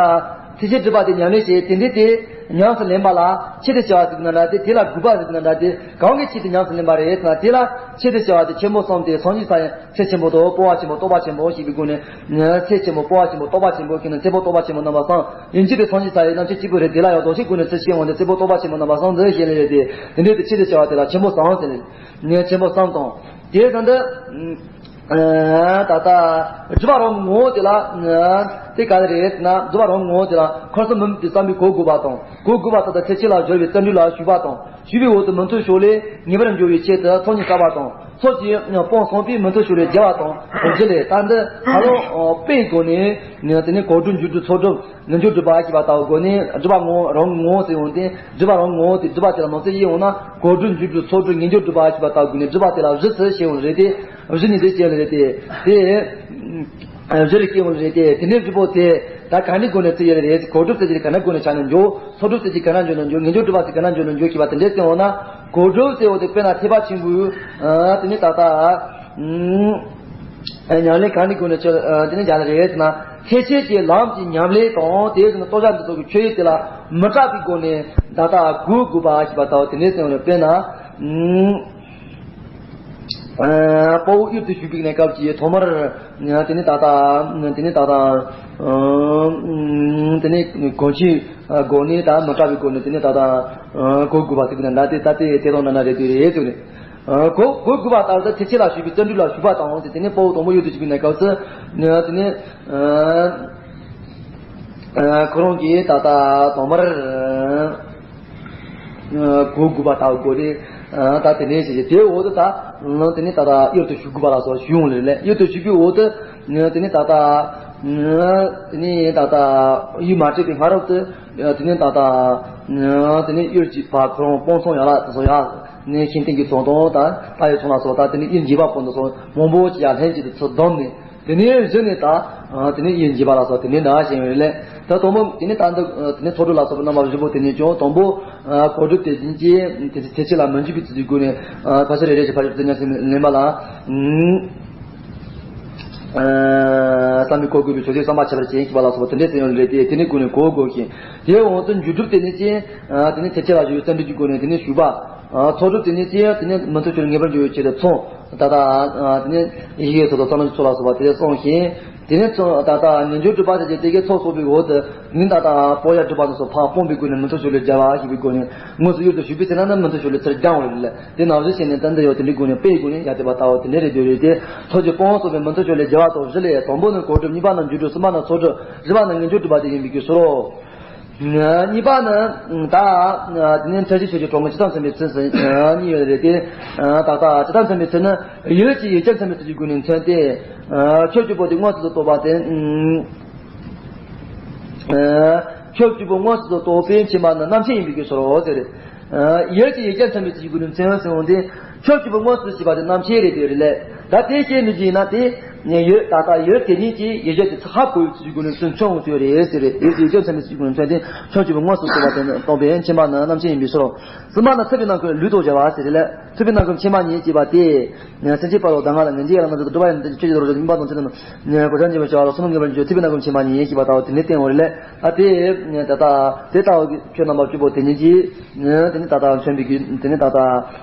ཐེག་ཆེན་སྒྲུབ་པ་དེ་ཉམས་ལེན་བྱེད། དེ་འདྲའི་དེ་ཉམས་སུ་ལེན་པ་ལ་ཆེད་དུ་བྱ་བ་ཟེར་གི་ན་འདྲ་དེ། དེ་ལ་དགོས་པ་ཟེར་གི་ན་འདྲ་དེ། གང་གི་ཆེད་དུ་ཉམས་སུ་ལེན་པ་རེད་ཟེར་ན། དེ་ལ་ཆེད་དུ་བྱ་བ་དེ་ཆེན་པོ་གསུམ་སྟེ། སངས་རྒྱས་ས་ཡི་ཚད་ཆེན་པོ་དང་། སྤོབས་པ་ཆེན་པོ། སྟོབས་པ་ཆེན་པོ་ཞེས་པའི་སྒོ་ནས། ཚད་ཆེན་པོ། སྤོབས་པ་ཆེན་པོ། སྟོབས་པ་ཆེན་པོ་ཁྱེད་ནི་ཚད་པོ་སྟོབས་པ་ཆེན་པོ་རྣམ་པ་གསུམ། ཡིན་གཅིག་པའི་སངས་རྒྱས་ས་ཡི་རྣམ་ཤེས་གཅིག་པུ་རེད། དེ་ལ་ཡང་དོགས་གཞི་ཀུན་ནས་ཚུལ་ཤེས་འོང་དུས། ཚད་པོ་སྟོབས་པ་ཆེན་པོ་རྣམ་པ་གསུམ་འདི་ཞེས་ལས་ཡོད་དེ། དེ་འདྲའི་དེ་ཆེད་དུ་བྱ་བ་དེ་ལ་ཆེན་པོ་གསུམ་ཟེར་ནས། ཆེན་པོ་གསུམ་དང་། དེའི་ཚུལ་དུ། ད་ལྟ་སྒྲུབ་པ་རང་གི་ངོ་བོ་དེ་ལ། དེ་ག་རེ་རེད་ཟེར་ན། སྒྲུབ་པ་རང་གི་ངོ་བོ་དེ་ལ་འཁོར་གསུམ་མུ་མེད་པའི་བསམ་པས་གོས་དགོས་པ་དང་། གོས་དགོས་པ་དང་། ད་ཐེག་ཆེན་ལ་སྦྱོར་བའི་བརྩོན་འགྲུས་ལ་ཞུགས་པ་དང་། ཞུགས་པའི་འོག་ཏུ་མུ་མཐུད་ཕྱོགས་ལས་ངེས་པར་འབྱུང་བའི་ཆེད་དུ་ཚོགས་གཉིས་བསགས་པ་དང་། ཚོགས་ཀྱི་སྤོང་གསུམ་པས་མུ་མཐུད་ཕྱོགས་ལས་རྒྱས་པ་དང་། རྒྱུ་ལས། ད་འདི་ད་ལོ་དཔེའི་སྒོ་ནས་དེ་ནས་གོ་སྒྲུབ་འཇུག་སྒྲུབ་ཚོགས་སྒྲུབ་ངེས་འབྱུང་སྒྲུབ་པ་ཞེས་པ་ལྟ་བུའི་སྒོ་ནས། སྒྲུབ་པ་ངོ་རང་གི་ངོ་བོ་ཟེར་ཡོང་དུས། སྒྲུབ་པ་རང་གི་ངོ་བོ་དེ། སྒྲུབ་པ་དེ་ལ་ནང་གསེས་ཡིན་འོང་ན། གོ་སྒྲུབ་འཇུག་སྒྲུབ་ཚོགས་སྒྲུབ་ངེས་འབྱུང་སྒྲུབ་པ་ཞེས་པ་ལྟ་བུའི་སྒོ་ནས་སྒྲུབ་པ་དེ་ལ་བཞི་ཟེར་ཞེས་ཡོང་རེད་དེ། བཞི་ནི་འདི་ཅན་རེད་དེ། དེ་བཞི་རེ་སྐྱེ་ཡོང་རེད་དེ། དེ་འདྲའི་སྒྲུབ་པོ་དེ་ད་ག་འདྲའི་སྒོ་ནས་བརྩི་ཡོད་རེད། གོ་སྒྲུབ་ཟེར་གྱི་ག་འདྲ་སྒོ་ནས་ཆ་ནས་འཇོག་ཚོགས་སྒྲུབ་ཟེར་གྱི་ག་འདྲ་འཇོག་ནས་འཇོག་ངེས་འབྱུང་སྒྲུབ་པ་ཟེར་ག་འདྲ་འཇོག་ནས་འཇོག་ཞེས་པ་དེ་འདྲ་བརྩི་འོང་ན། གོ་སྒྲུབ་ཟེར་བ་དེ་དཔེར་ན་ཐེག་པ་ཆེན་པོའི་དེ་ནི་ད་ལྟ་ཉམས་ལེན་གང་གི་སྒོ་ནས་ཆོས་དེ་ནི་སྦྱར་ལེ་རེད་ཟེར་ན། ཐེག་ཆེན་གྱི་ལམ་གྱི་ཉམས་ལེན་དང་། དེའི་ནང་རྟོགས་བྱ་འདི་ཚོ་གི་ཆོས་ཡུལ་དེ་ལ་མི་སྐྲག་པའི་སྒོ་ནས་ད་ལྟ་གོས་དགོས་པ་ཞེས་པ་ལྟ་བུ་དེ་འདྲ་བརྩི་འོང་ན། དཔེར་ན། དཔའ་བོ་གཡུལ་དུ་ཞུགས་པའི་གནས་སྐབས་ཀྱི་ཐོག་མར། དེ་ནི་ད་ལྟ་དེ་ནི་ད་ལྟ་དེ་ནི་གོས་ཆེན་གོན་ནས། ད་མི་སྐྲག་པའི་སྒོ་ནས་དེ་ནི་ད་ལྟ་གོས་དགོས་པ་ཟེར་གྱི་ན་འདྲ་དེ། ད་དེ་དེ་དང་འདྲ་འདྲ་རེད་དེ་རེད་ཟེར་ནས། གོས་གོས་དགོས་པ་ལྟར་དུ་ཐེག་ཆེན་ལ་ཞུགས་པའི་བརྩོན་འགྲུས་ལ་ཞུགས་པ་དང་ཟེར། དེ་ནི་དཔའ་བོ་དང་པོ་གཡུལ་དུ་ཞུགས་པའི་གནས་སྐབས་སུ་དེ་ནི་ཁོ་རང་གིས་ད་ལྟ་དང་པོར། གོ་དགོས་པ་ལྟ་བུ་དགོས་རེད། ད་དེ་ནས་བྱས་དེའི་འོག་ཏུ་ད་དེ་ནས་ད་ལྟ་གཡུལ་དུ་ཞུགས་དགོས་པ་ལ་སོགས་ཞུ་ཡོང་ལེ་ལེ། གཡུལ་དུ་ཞུགས་པའི་འོག་ཏུ་དེ་ནས་ད་ལྟ་དེ་ནས་ད་ལྟ་ཡུལ་མ་བྲལ་བའི་སྔ་རབས་ཏུ་དེ་ནས་ད་ལྟ་དེ་ནས་གཡུལ་གྱི་བ་ཁོ་རང་སྤང་ཚང་ཡན་ལག་དེ་ཚོ་ཡང་ནས་ཤིང་སྟེང་གི་ཚོང་དང་ད་ལྟ་ཡི་ཚོང་ལ་སོགས་ད་དེ་ནས་གཡུལ་འགྱེད་པ་པོ་འདི་ཚོ་མང་པོ་ཅིག་ཡང་ལྷན་ཅིག་ཏུ་ཚུར་བསྡོམས་ནས། དེ་ནས་གཞི་ནས་ད། དེ་ནས་གཡུལ་འགྱེད་པ་ལ་སོགས་དེ་ནས་འདྲ་བྱས་ཡོད་རེད་ལེ། ད་དང་པོ་དེ་ནས་ད་འདི་དེ་ནས་ཚོགས་སྒྲུབ་ལ་སོགས་པའི་རྣམ་པ་བཞི་པོ་དེ་ནས་ཀྱང་དང་པོ། གོ་སྒྲུབ་དེ་ཉིད་ཀྱིས་དེ་དེ་ཕྱི་ལ་མི་འཇུག་པའི་ཚུལ་གྱི་སྒོ་ནས་ཕར་ཕྱིན་རེ་རེ་བཞིན་ཕར་ཕྱིན་དུ་ཉམས་སུ་ལེན་པ་ལ། བསམ་པས་གོ་དགོས་པའི་ཆོས་ཅན་བསམ་པ་ཁྱད་པར་ཅན་ཞེས་པ་ལ་སོགས་པ་དེ་འདྲའི་ཚིག་ཡོད་རེད་དེ་དེ་ནས་སྒོ་ནས་གོ་དགོས་ཤིང་། དེའི་འོག་ཏུ་འཇུག་སྒྲུབ་དེ་ཉིད་ཀྱིས་དེ་ནས་ཕྱི་ལ་བཞུགས་པའི་བརྩོན་འགྲུས་ཀྱི་སྒོ་ནས་དེ་ནས་ཞུགས་པ། ཚོགས་སྒྲུབ་དེ་ཉིད་ཀྱིས་དེ་ནས་མི་མཐུན་ཕྱོགས་ལས་ངེས་པར་འབྱུང་བའི་ཆེད་དུ་ཚོང་། ད་ལྟ་དེ་ནས་ཡི་གེ་སོགས་དང་རྩ་རླུང་གི་ཚོགས་ལ་སོགས་པ་དེ་གསུངས་ཤིང་། དེ་ནས་ཚོགས་ད་ལྟ་ངེས་འབྱུང་སྒྲུབ་པ་དེ་བཅས་དེ་གའི་ཚོགས་གསོག་པའི་འོག་ཏུ་ནི་ད་ལྟ་སྤང་བྱ་སྒྲུབ་པ་དེ་ཚོ་ཕར་སྤངས་པའི་སྒོ་ནས་མི་མཐུན་ཕྱོགས་ལས་རྒྱལ་བ་ཞེས་པའི་སྒོ་ནས་དངོས་སུ་གཡུལ་དུ་ཞུགས་པའི་ཚེ་ན་ནི་མི་མཐུན་ཕྱོགས་ལས་ཚུར་རྒྱལ་བ་རེད་ལ། དེ་ནང་བཞིན་བྱས་ནས་ད་འདི་ཡོད་དེ་འདྲའི་སྒོ་ནས་དཔེའི་སྒོ་ནས་ཡར་བསྡད་པ་ལྟ་བུ་དེ་འདྲ་རེད་འདོད་རེད་དེ། ཚོགས་ཀྱི་སྤོང་སོགས་པའི་མི་མཐུན་ཕྱོགས་ལས་རྒྱལ་བ་དང་བཞི་ལས་དང་པོ་ནི་གོ་སྒྲུབ། གཉིས་པ་ནི་འཇུག་སྒྲུབ། གསུམ་པ་ནི་ཚོགས་སྒྲུབ། བཞི་པ་ནི་ངེས་འབྱུང་སྒྲུབ་པ་དེ་ཡིན་པའི་ཕྱིར་རོ། གཉིས་པ་ནི་ད་དེ་ནས་མཚན་གཞི་ཆོས་ཀྱི་གྲོགས་ངེས་ཇི་ལྟར་མཚོན་པའི་ཚུལ་ཟེར་གཉིས་ཡོད་རེད་དེ། ད་ལྟ་ཇི་ལྟར་མཚོན་པའི་ཚུལ་ནི་ཡུལ་གྱི་ཡུལ་ཅན་མཚོན་པའི་ཚུལ་གྱི་སྒོ་ནས་མཚོན་ཏེ། ཆོས་བཅུ་པོ་དེ་དངོས་སུ་རྟོགས་པ་དེ། ཆོས་བཅུ་པོ་དངོས་སུ་རྟོགས་པའི་ཕྱི་མ་ནི་རྣམ་མཁྱེན་ཡིན་པའི་ཕྱིར་རོ་ཟེར། ཡུལ་གྱི་ཡུལ་ཅན་མཚོན་པའི་ཚུལ་གྱི་སྒོ་ནས་མཚོན་ཟེར་འོང་དུས། ཆོས་བཅུ་པོ་དངོས་སུ་ཤེས་པ་དེ་རྣམ་མཁྱེན་རེད་དེ་རེད་ལས། ད་དེ་ཤེས་ནུས་ཀྱི་ཡིན་ན་དེ། ཡུལ་ད་ལྟ་ཡུལ་དེ་ཉིད་ཀྱི་ཡུལ་ཅན་དེ་ཚུར་ཧ་གོ་བའི་ཚུལ་གྱི་སྒོ་ནས་མཚོན་ཆོག་འོང་ཚུལ་རེད་ཟེར་རེད། ཡུལ་གྱི་ཡུལ་ཅན་མཚོན་པའི་ཚུལ་གྱི་སྒོ་ནས་མཚོན་ཏེ་ཆོས་བཅུ་པོ་དངོས་སུ་རྟོགས་པ་དེ་རྟོགས་པའི་ཕྱི་མ་ནི་རྣམ་མཁྱེན་ཡིན་པའི་ཕྱིར་རོ། གསུམ་པ་ནི་ཚུགས་པའི་རྣམ་ཀུན་ལུགས་ལྡོག་བྱ་བ་ཟེར་རེད་ལས། ཚུགས་པའི་རྣམ་ཀུན་ཕྱི་མ་ཉིད་ཅེས་པ་སྟེ། སེམས་ཅན་ཕ་རོལ་གདམས་ངག་དང་ངེས་འབྱེད་ཡན་ལག་རྣམས་སུ་སྒྲུབ་པ་ཡང་ཆོས་ཀྱི་རྡོ་རྗེ་སྨིན་པ་དང་ཚུལ་དང་གོ་ཆ་འབྱེད་པའི་བྱ་བ་ལ་གསུམ་ངེས་པར་འབྱུང་ཚུགས་པའི་རྣམ་ཀུན་ཕྱི་མ་ཉིད་ཅེས་པ་ལྟ་བུ་དེ་ནི་བསྟན་འོང་རེད་ལས། ད་དེ་ད་ལྟ་དེ་ལྟ་བུ་ཆོས་རྣམ་པ་བཅུ་པོ་དེ་ཉིད་ཀྱིས་དེ་ནི་ད་ལྟ་མཚོན་པའི་རྒྱུ་དེ་ནི་ད་ལྟ་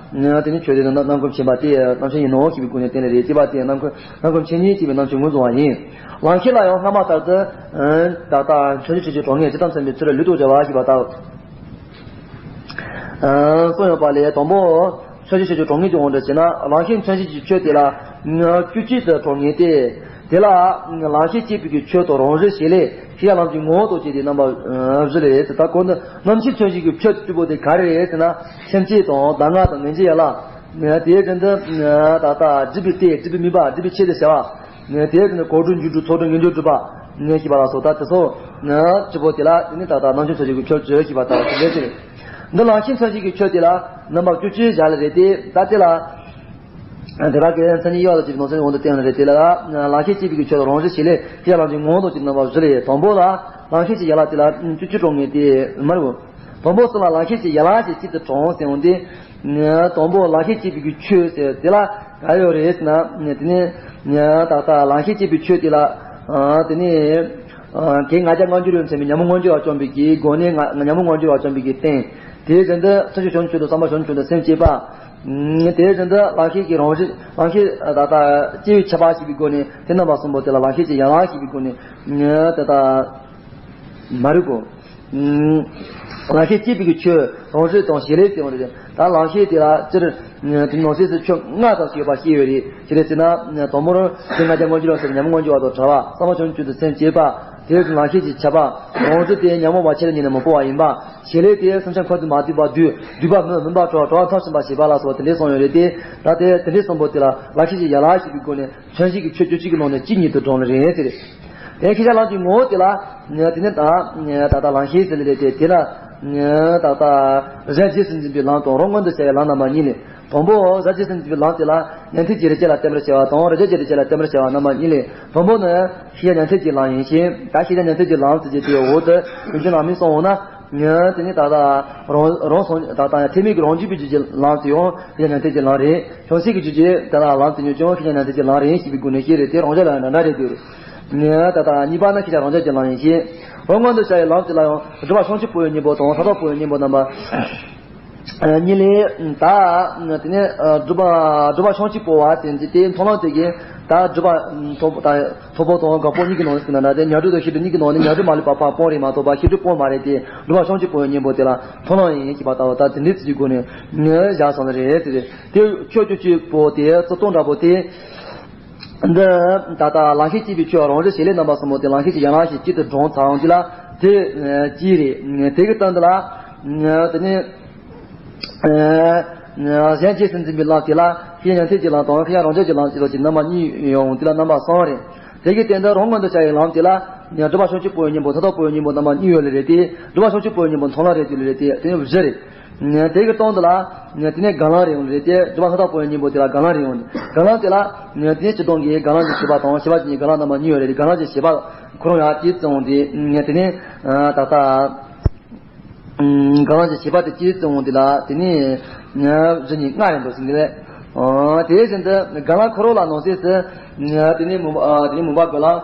དེ་ནི་ཆོས་དེ་ནི་རྣམ་ཀུན་ཕྱི་མ་སྟེ་རྣམ་མཁྱེན་ཡིན་ནོ་ཞེས་པའི་སྒོ་ནས་བསྟན་ནི་རེད། ཅེས་པ་སྟེ་རྣམ་ཀུན་རྣམ་ཀུན་མཚན་ཉིད་ཅེས་པའི་རྣམ་བཅད་ངོས་བཟུང་བ་ཡིན། ལང་ཤོར་ལ་ཡང་སྔ་མ་ལྟར་དུ་ད་ལྟ་མཚན་གཞི་ཆོས་ཀྱི་གྲོགས་ངེས་ཇི་ལྟར་མཚོན་པའི་ཚུལ་ལུགས་ལྡོག་བྱ་བ་ཞེས་པ་ལྟ་བུ། གསུངས་ཡོད་པ་ལས་དང་པོ། མཚན་གཞི་ཆོས་ཀྱི་གྲོགས་ངེས་ཀྱི་དབང་དུ་བྱས་ན་ལང་ཤོར་མཚན་གཞི་གི་ཆོས་དེ་ལ་བཅུ་གཅིག་ཏུ་གྲོགས་ངེས་ཏེ། དེ་ལ་ལང་ཤོར་སྐྱེས་པའི་གི་ཆོས་དང་རང་བཞིན་བྱེད་ལས་ཤེས་བྱ་ལམ་གྱི་ངོ་བོ་དང་བཅས་ཏེ་རྣམ་པ་བཞི་ལས་ད་གོང་དུ་རྣམ་མཁྱེན་མཚན་གཞི་གི་ཆོས་བཅུ་པོ་དེ་ག་རེ་རེད་ཟེར་ན་སེམས་བསྐྱེད་དང་གདམས་ངག་དང་ངེས་འབྱེད་ཡན་ལག་དེའི་རིང་དུ་ད་ལྟ་སྒྲུབ་པའི་གཏེ་སྒྲུབ་པའི་དམིགས་པ་སྒྲུབ་པའི་ཆེད་དུ་བྱ་བ། ནས་དེའི་ནི་གོ་སྒྲུབ་འཇུག་སྒྲུབ་ཚོགས་སྒྲུབ་ངེས་འབྱུང་སྒྲུབ་པ། ནས་ཞེས་པ་ལ་སོགས་ད་དེ་ཚོ་ནི་བཅུ་པོ་དེ་ལ་དེ་ནི་ད་ལྟ་རྣམ་མཁྱེན་མཚན་གཞི་གི་ཆོས་བཅུ་ཞེས་པ་ལྟ་བུ་དེ་འདྲ་ཞིག་རེད། འདི་ལང་ཤོར་མཚན་གཞི་གི་ཆོས་དེ་ལ་རྣམ་པ་བཅུ་གཅིག་བཞག་ལ་རེད་དེ་ད་དེ་ལ། དེ་དག་གི་མཚན་ཉིད་དབྱེ་བ་དང་བཅས་པའི་ནང་གསེས་འོག་ཏུ་བསྟན་ཡོད་རེད་དེ་ལ། ལང་ཤོར་སྐྱེས་པའི་གི་ཆོས་དང་རང་བཞིན་བྱེད་ལས་ཤེས་བྱ་ལམ་གྱི་ངོ་བོ་དང་བཅས་པའི་རྣམ་པ་བཞི་ལས་དང་པོ་ལ། ལང་ཤོར་གྱི་ཡན་ལག་དེ་ལ་བཅུ་གཅིག་གྲོགས་ངེས་དེ་མ་རེད། དང་པོ་གསུམ་ལ་ལང་ཤོར་གྱི་ཡན་ལག་ཅིག་གཅིག་ཏུ་གྲོགས་ཟེར་འོང་དེ། དང་པོ་ལང་ཤོར་སྐྱེས་པའི་གི་ཆོས་ཟེར་དེ་ལ་ག་ཡོད་རེད་ཟེར་ན། དེ་ནས་ད་ལྟ་ལང་ཤོར་སྐྱེས་པའི་ཆོས་དེ་ལ་དེ་ནས་གན་ང་རྒྱལ་ལྔ་འགྱུར་ཡོད་མཚན་མའི་ཉོན་མོངས་ལྔ་འགྱུར་བ་བཅོམ་པའི་གི་སྒོ་ནས་ང་ཉོན་མོངས་ལྔ་འགྱུར་བ་བཅོམ་པའི་གི་རྟེན། དེའི་རིང་དུ་མཚན་གཞི་བྱང་ཆུབ་ཏུ་བསམ་པ་བྱང་ཆུབ་ཏུ་སེམས་བསྐྱེད་པ། དེའི་རིང་དུ་ལང་ཤོར་གྱི་རང་བཞིན་ལང་ཤོར་ད་ལྟ་སྐྱེ་བའི་ཁྱབ་པ་ཞེས་པའི་སྒོ་ནས་དེ་རྣམ་པ་གསུམ་པོ་དེ་ལ་ལང་ཤོར་གྱི་ཡན་ལག་ཞེས་པའི་སྒོ་ནས་དེ་ལྟ། མ་རིག་གོ། ལང་ཤོར་སྐྱེས་པའི་གི་ཆོས་རང་བཞིན་དང་བྱེད་ལས་ཟེར་བ་རེད། ད་ལང་ཤོར་དེ་ལ་སྤྱིར་དེ་ནང་གསེས་སུ་ཆོས་ལྔ་ཙམ་ཞིག་ཡོད་པ་ཤེས་ཡོད་རེད། ཅི་རེད་ཟེར་ན། དང་པོར་གན་ང་རྒྱལ་ལྔ་འགྱུར་བ་ཟེར་ཉོན་མོངས་ལྔ་འགྱུར་བ་དང་བྲལ་བ། བསམ་པ་བྱང་ཆུབ་ཏུ་སེམས་བསྐྱེད་པ། དེར་ལང་ཤོར་གྱི་ཁྱབ་པ། རང་བཞིན་དེ་ཉོན་མོངས་པ་ཆེ་ལ་ཉེ་ནས་མི་སྤོང་བ་ཡིན་པ། བྱེད་ལས་དེ་བསམ་བྱ་ཁ་ཐུག་མ་ཐུག་པ་སྡུད། སྡུད་པ་མི་སྨིན་པ་གྲོལ་བ་གྲོལ་བ་མཐར་ཕྱིན་པ་བྱེད་པ་ལ་སོགས་པ་དེ་འདྲས་གསུངས་ཡོད་རེད་དེ། ད་དེ་དེ་འདྲས་གསུངས་པོ་དེ་ལ་ལང་ཤོར་གྱི་ཡན་ལག་ཞེས་པའི་སྒོ་ནས་མཚན་གཞི་གི་ཆོས་བཅུ་གཅིག་གི་ནང་ནས་གཅིག་ཉིད་དུ་བགྲངས་ལ་རེད་ཟེར། དེ་ཤེས་བྱ་ལམ་གྱི་ངོ་བོ་དེ་ལ། དེ་ནི་ད་ད་ལྟ་ལང་ཤོར་ཟེར་ལེ་རེད་དེ་དེ་ལ། ད་ལྟ་གཞལ་བྱའི་སེམས་འཛིན་པའི་ལམ་དང་རང་མངོན་དུ་བྱ་བའི་ལམ་རྣམ་པ་གཉིས་ལས། དང་པོ་གཞལ་བྱའི་སེམས་འཛིན་པའི་ལམ་དེ་ལ་ཉན་ཐོས་ཀྱི་རིགས་ཅན་ལ་བརྟེན་པར་བྱ་བ་དང་རིགས་ཅན་གྱི་རིགས་ཅན་ལ་བརྟེན་པར་བྱ་བ་རྣམ་པ་གཉིས་ལས། དང་པོ་ནི་ཤེས་བྱ་ཉན་ཐོས་ཀྱི་ལམ་ཡིན་ཞིང་། ད་ཤེས་བྱ་ཉན་ཐོས་ཀྱི་ལམ་ཟེར་གྱི་དེའི་འོག་ཏུ་རྒྱུ་མཚན་རྣམ་སྨིན་གསུངས་འོང་ན། དེ་ནི་ད་ལྟ་རང་རང་སངས་ད་ལྟ་ཐེག་དམན་གྱི་རང་རྒྱུད་པའི་རྒྱུད་ཀྱི་ལམ་དེ་ཡང་ཤེས་བྱ་ཉན་ཐོས་ཀྱི་ལམ་རེད། བྱང་སེམས་ཀྱི་རྒྱུད་ཀྱི་ད་ལྟ་ལམ་དེ་ཉིད་ཀྱང་ཤེས་བྱ་ཉན་ཐོས་ཀྱི་ལམ་རེད་ཞེས་པའི་སྒོ་ནས་ཤེས་རེད་དེ་རང་རྒྱུད་ལ་ཡང་འདྲ་འདྲ་རེད་འདུག་ད་ལྟ་གཉིས་པ་ནི་ཤེས་བྱ་རང་རྒྱུད་ཀྱི་ལམ་ཡིན་ཞིང་། རང་མངོན་དུ་བྱ་བའི་ལམ་དེ་ལ་ཡང་སྒྲུབ་པ་བྱང་ཆུབ་པོ་ཡི་གཉེན་པོ་དང་ས་ཐོབ་པོ་ཡི་གཉེན་པོ་རྣམ་པ། གཉིས་ལས་ད། དེ་ནས་སྒྲུབ་པ་སྒྲུབ་པ་བྱང་ཆུབ་པོ་བ་དེ་འདི་དེ་མཐོང་ལམ་དེ་གིས་ད་སྒྲུབ་པ་ཐོབ་ད་ཐོབ་པོ་དང་དགག་པོ་གཉིས་ཀྱི་ནང་ཟིན་ན་འདྲ་དེ་ཉོན་སྒྲུབ་དང་ཤེས་སྒྲུབ་གཉིས་ཀྱི་ནང་ནས་ཉོན་སྒྲུབ་མ་ལུས་པ་ཕར་སྤོང་རེད་མ་གཏོགས་པ་ཤེས་སྒྲུབ་སྤོང་མ་རེད་དེ་སྒྲུབ་པ་བྱང་ཆུབ་པོ་ཡི་གཉེན་པོ་དེ་ལ་མཐོང་ལམ་ཡིན་ཞེས་པ་ལྟ་བུ་ད་དེ་འདྲའི་ཚུལ་གྱི་སྒོ་ནས་ངས་བཞག་སོང་ལ་རེད་དེ་དེ་ཆོས་བཅུ་གཅིག་པོ་དེ་རྩི་སྟངས་འདྲ་པོ་དེ། འདི་ད་ལྟ་ལང་ཤོར་སྐྱེས་པའི་ཆོས་རང་རིག་བྱེད་ལས་རྣམ་པ་གསུམ་པོ་དེ་ལང་ཤོར་གྱི་ཡན་ལག་ཞེས་གཅིག་ཏུ་བགྲངས་ཚར་འོང་དུས་ལ་དེ་གཅིག་རེད། དེ་གི་སྟེང་དུ་ལ་དེ་ནས་ གཞན་རྗེས་སུ་འཛིན་པའི་ལམ་དེ་ལ་ཤེས་ཉན་ཐོས་ཀྱི་ལམ་དང་ཤེས་ཉན་རང་རྒྱུད་ཀྱི་ལམ་ཞེས་སོགས་ཀྱི་རྣམ་པ་གཉིས་ཡོད་དེ་ལ་རྣམ་པ་གསུམ་རེད། དེ་གི་སྟེང་དུ་རང་མངོན་དུ་བྱ་བའི་ལམ་དེ་ལ་སྒྲུབ་པ་བྱང་ཆུབ་པོ་ཡི་སྙིང་པོ་མཐའ་དག་པོ་ཡི་སྙིང་པོ་རྣམ་པ་གཉིས་ཡོད་ལེ་རེད་དེ། སྒྲུབ་པ་བྱང་ཆུབ་པོ་ཡི་སྙིང་པོ་མཐོང་ལམ་རེད་དེ་ལེ་རེད་དེ། དེ་ནི་བཞི་རེད། དེ་གི་སྟེང་དུ་ལ་དེ་ནས་སྒོམ་ལམ་རེད་ཡོང་ལེ་རེད་དེ། སྒྲུབ་པ་མཐའ་དག་པོ་ཡི་སྙིང་པོ་དེ་ལ་སྒོམ་ལམ་རེད་ཡོང་། སྒོམ་ལམ་དེ་ལ་དེ་ནས་སྤྱིར་བཏང་གི་སྒོམ་ལམ་གྱི་བྱེད་པ་དང་བྱེད་པ་ཅན་གྱི་སྒོམ་ལམ་རྣམ་པ་གཉིས་ཡོད་རེད་དེ། སྒོམ་ལམ་གྱི་བྱེད་པ་ཁོ་རང་ཡང་དེའི་གཙོ་བོ་དེ་དེ་ནས་ད་ལྟ། སྒོམ་ལམ་གྱི་བྱེད་པ་དེ་སྤྱིའི་གཙོ་བོ་འདི་ལ་དེ་ནས་གཞི་ནས་ལྔ་རེད་འདུག་ཟེར་གྱི་རེད། དེ་བཞིན་དུ་སྒོམ་ལམ་འཁོར་བ་ལ་ནང་གསེས་སུ་དེ་ནས་མུན་པ་དེ་ནས་མུན་པ་སྒོམ་ལམ།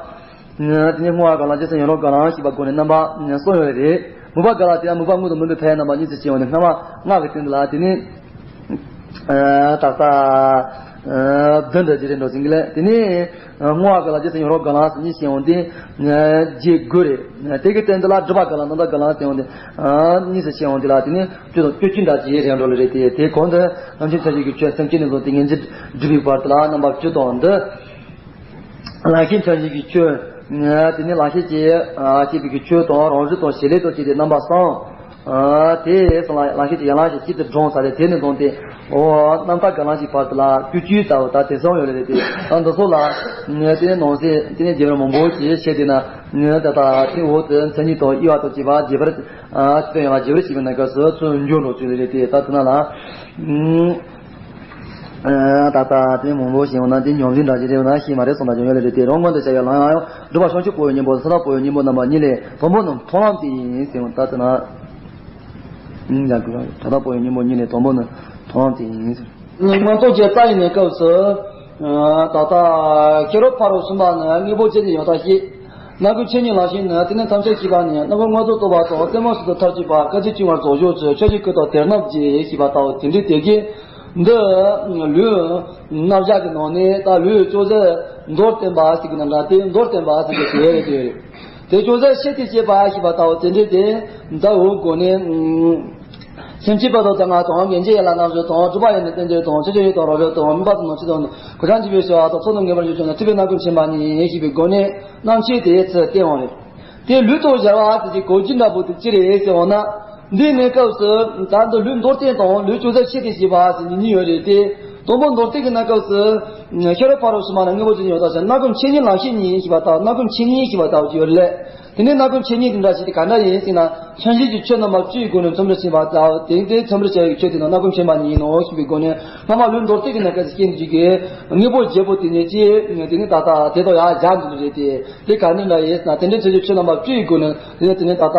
དེ་ནས་བསྔོ་བ་སྒོམ་ལམ། རྗེས་སུ་ཡི་རང་སྒོམ་ལམ་ཞེས་པ་སྒོམ་ནི་རྣམ་པ་གསུམ་ཡོད་རེད། མུན་པ་སྒོམ་ལམ་དེ་ཡང་མུན་པ་མངོན་དུ་མིན་པའི་ཕན་ཡོན་རྣམ་པ་གཉིས་སུ་ཕྱེ་བ་ནི་སྔ་མ་ལྔ་གི་སྟེང་དུ་ལ་དེ་ནས། ད་ལྟ་བདུན་འདྲ་ཅིག་རེད་འགྲོ་ཟིན་གི་ལས། དེ་ནས་བསྔོ་བ་སྒོམ་ལམ། རྗེས་སུ་ཡི་རང་སྒོམ་ལམ་ཟེར་གཉིས་ཕྱེ་འོང་སྟེ་བརྒྱད་དགུ་རེད། དེ་གི་སྟེང་དུ་ལ་སྒྲུབ་པ་སྒོམ་ལམ། རྣམ་དག་སྒོམ་ལམ་ཟེར་འོང་སྟེ་གཉིས་སུ་ཕྱེ་འོང་དེ་ལ་དེ་ནས་བཅུ་དང་བཅུ་གཅིག་འདྲ་ཅིག་རེད་འགྲོ་ལེ་རེད་དེ། དེ་གོང་དུ་རྣམ་མཁྱེན་བྱང་ཆུབ་ཀྱི་ཆོས་སེམས་བསྐྱེད་ནས་བཟུང་སྟེ་ངེས་འབྱེད་སྒྲུབ་པའི་བར་དུ་ལ་རྣམ་པ་བཅུ་དང་འདི། རང་བཞིན་བྱང་ཆུབ་ཀྱི་ཆོས། དེ་ནས་རང་བཞིན་གྱིས་སྐྱེས་པའི་ཆོས་དང་རང་བཞིན་དང་བྱེད་ལས་དང་བཅས་ཏེ་རྣམ་པ་གསུམ། དེ་གསུམ་ལ་རང་བཞིན་གྱི་ཡན་ལག་བཞི་གཅིག་ཏུ་བསྒྲིམས་ཚར་ཏེ། དེ་ནས་བཟུང་སྟེ་འོ་རྣམ་དག་སྒོམ་ལམ་གྱི་བར་དུ་ལ་བཅུ་གཅིག་ལྟ་བུ་ད་དེང་སང་ཡོད་ལེ་རེད་དེ། ད་འདི་ཚོ་ལ་དེ་ནས་ནང་གསེས་དེ་ནས་རྒྱས་པར་མང་པོ་ཞིག་བཤད་དེ་ན་ད་ལྟ་དེ་འོག་ཏུ་མཚན་ཉིད་དང་དབྱེ་བ་དང་བཅས་པ་རྒྱས་པར་སྤྱི་དོན་ཡན་ལག་རྒྱས་པར་བཤད་པའི་གནས་སྐབས་སུ་ཚུར་འགྱུར་འགྲོ་ཚུལ་ལེ་རེད་དེ། ད་དེ་ན་ལ། ད་ལྟ་དེ་མང་པོ་ཞིག་འོ་ན་དེ་ཉམས་ལེན་འདྲ་ཞིག་རེད་འོ་ན་ཤེས་མ་རེད་སོང་འདྲ་ཅིག་ཡོད་ལེ་རེད་དེ། རང་མངོན་དུ་བྱ་བའི་ལམ་ཡང་སྒྲུབ་པ་བྱང་ཆུབ་པོ་ཡི་སྙིང་པོ་དང་མཐའ་དག་པོ་ཡི་སྙིང་པོ་རྣམ་པ་གཉིས་ལས་དང་པོ་ནི་མཐོང་ལམ་དེ་ཡིན་ཟེར། ད་ལྟ་ན་མཐའ་དག་པོ་ཡི་སྙིང་པོ་གཉིས་ལས་དང་པོ་ནི་མཐོང་ལམ་དེ་ཡིན་ཟེར། མངོན་རྟོགས་རྒྱན་རྩ་ཡི་གནས་སྐབས་སུ། ད་ལྟ་ཤེས་རབ་ཕ་རོལ་གསུམ་པ་ནི་དངོས་པོ་ཅན་གྱི་ཡང་དག་བཞི། སྣ་ཀུན་མཁྱེན་གཉིས་ལམ་ཤེས་ནི། དེ་ནི་ཐམས་ཅད་མཁྱེན་པ་ཉིད། སྣ་ཀུན་མངོན་རྟོགས་རྟོགས་པ་དང་། རྩེ་མོ་སྲིད་དུ་མཐར་གྱིས་པ། སྐད་ཅིག་བཅིང་བར་རྫོགས་བྱེད་ཚུལ། ཆོས་ཀྱི་སྐུ་དང་དེ་རྣམས་ཀྱིས་ཞེས་པ་ལྟ་བུ་དེ་འདྲའི་དེ་གའི་འདི་ལུས་རྣམ་གཞག་གི་ནང་ནས་ད་ལུས་ཅུང་ཟད་མདོར་བསྟན་པ་ཟེར་གྱི་ན་འདྲ། དེ་མདོར་བསྟན་པ་ཟེར་གྱི་དེ་རེད་དེ་རེད། དེ་ཅུང་ཟད་ཕྱེ་སྟེ་བཤད་པ་ཞེས་པ་ལྟ་བུ་དེ་འདྲའི་དེ་ད་འོ་སྒོ་ནས། སེམས་བསྐྱེད་པ་དང་དེ་ལྔ་དང་། མཉན་བྱེད་ཡན་ལག་རྣམ་བཞི་དང་། སྒྲུབ་པ་ཡེ་ནས་རྟེན་འབྲེལ་དང་། ཆོས་སྤྱོད་ཡུལ་དང་རང་བཞིན་དང་། དམིགས་པ་དང་ནང་བཞིན་དང་། གོ་ཆ་འཇུག་པའི་བྱ་བ་དང་། ཚོགས་རྣམས་ངེས་པར་འབྱུང་ཕྱིར་ན། ཐུབ་པས་སྣ་ཀུན་མཁྱེན་པ་ཉིད། ཞེས་པའི་སྒོ་ནས་རྣམ་མཁྱེན་དེ་ཚུར་བསྟན་འོང་རེད། དེ་ལུས་དང་སྦྱར་བ་དེ་ཅིག་གོ་རྒྱུ་འདྲ་པོ་དེ་ཅི་རེད་ཟེར་འོང་ན། འདིའི་གནས་སྐབས་སུ་ད་འདི་ལུས་མདོར་བསྟན་དང་ལུས་ཅུང་ཟད་ཕྱེ་སྟེ་བཤད་པ་ཟེར་གཉིས་ཡོད་རེད་དེ། དང་པོ་མདོར་བསྟན་གྱི་གནས་སྐབས་སུ་ཤེས་རབ་ཕ་རོལ་ཕྱིན་མ་ལ་དངོས་པོ་ཅན་ཡང་དག་བཞི། སྣ་ཀུན་མཁྱེན་གཉིས་ལམ་ཤེས་ཉིད་ཞེས་པ་ལྟ་བུ། སྣ་ཀུན་མཁྱེན་གཉིས་ཞེས་པ་ལྟ་བུ་ཅིག་ཡོད་རེད། དེ་ནས་སྣ་ཀུན་མཁྱེན་གཉིས་དེ་འདྲ་ཞིག་དེ་ག་འདྲ་ཡིན་ཟེར་ན། བྱང་ཆུབ་ཀྱི་ཆོས་རྣམ་པ་བཅུའི་སྒོ་ནས་མཚོན་པར་བྱེད་པ་དང་། དེ་དེ་མཚོན་པར་བྱ་བའི་ཆོས་དེ་ནི་སྣ་ཀུན་མཁྱེན་པ་ཉིད་ཡིན་ནོ་ཞེས་པའི་སྒོ་ནས། སྔ་མ་ལུས་མདོར་བསྟན་གྱི་གནས་སྐབས་སུ་སྐྱེས་འཇུག་གི་དངོས་པོ་བརྒྱད་པོ་དེ་ནས་སྐྱེས། དེ་ནས་ད་ལྟ་དེ་དང་ཡང་སྦྱར་འདུག་རེད་དེ། དེ་ག་ནས་འདྲ་ཡིན་ཟེར་ན། དེ་འདྲའི་བྱང་ཆུབ་ཆོས་རྣམ་པ་བཅུའི་སྒོ་ནས། དེ་ནས་དེ་ནས་ད་ལྟ་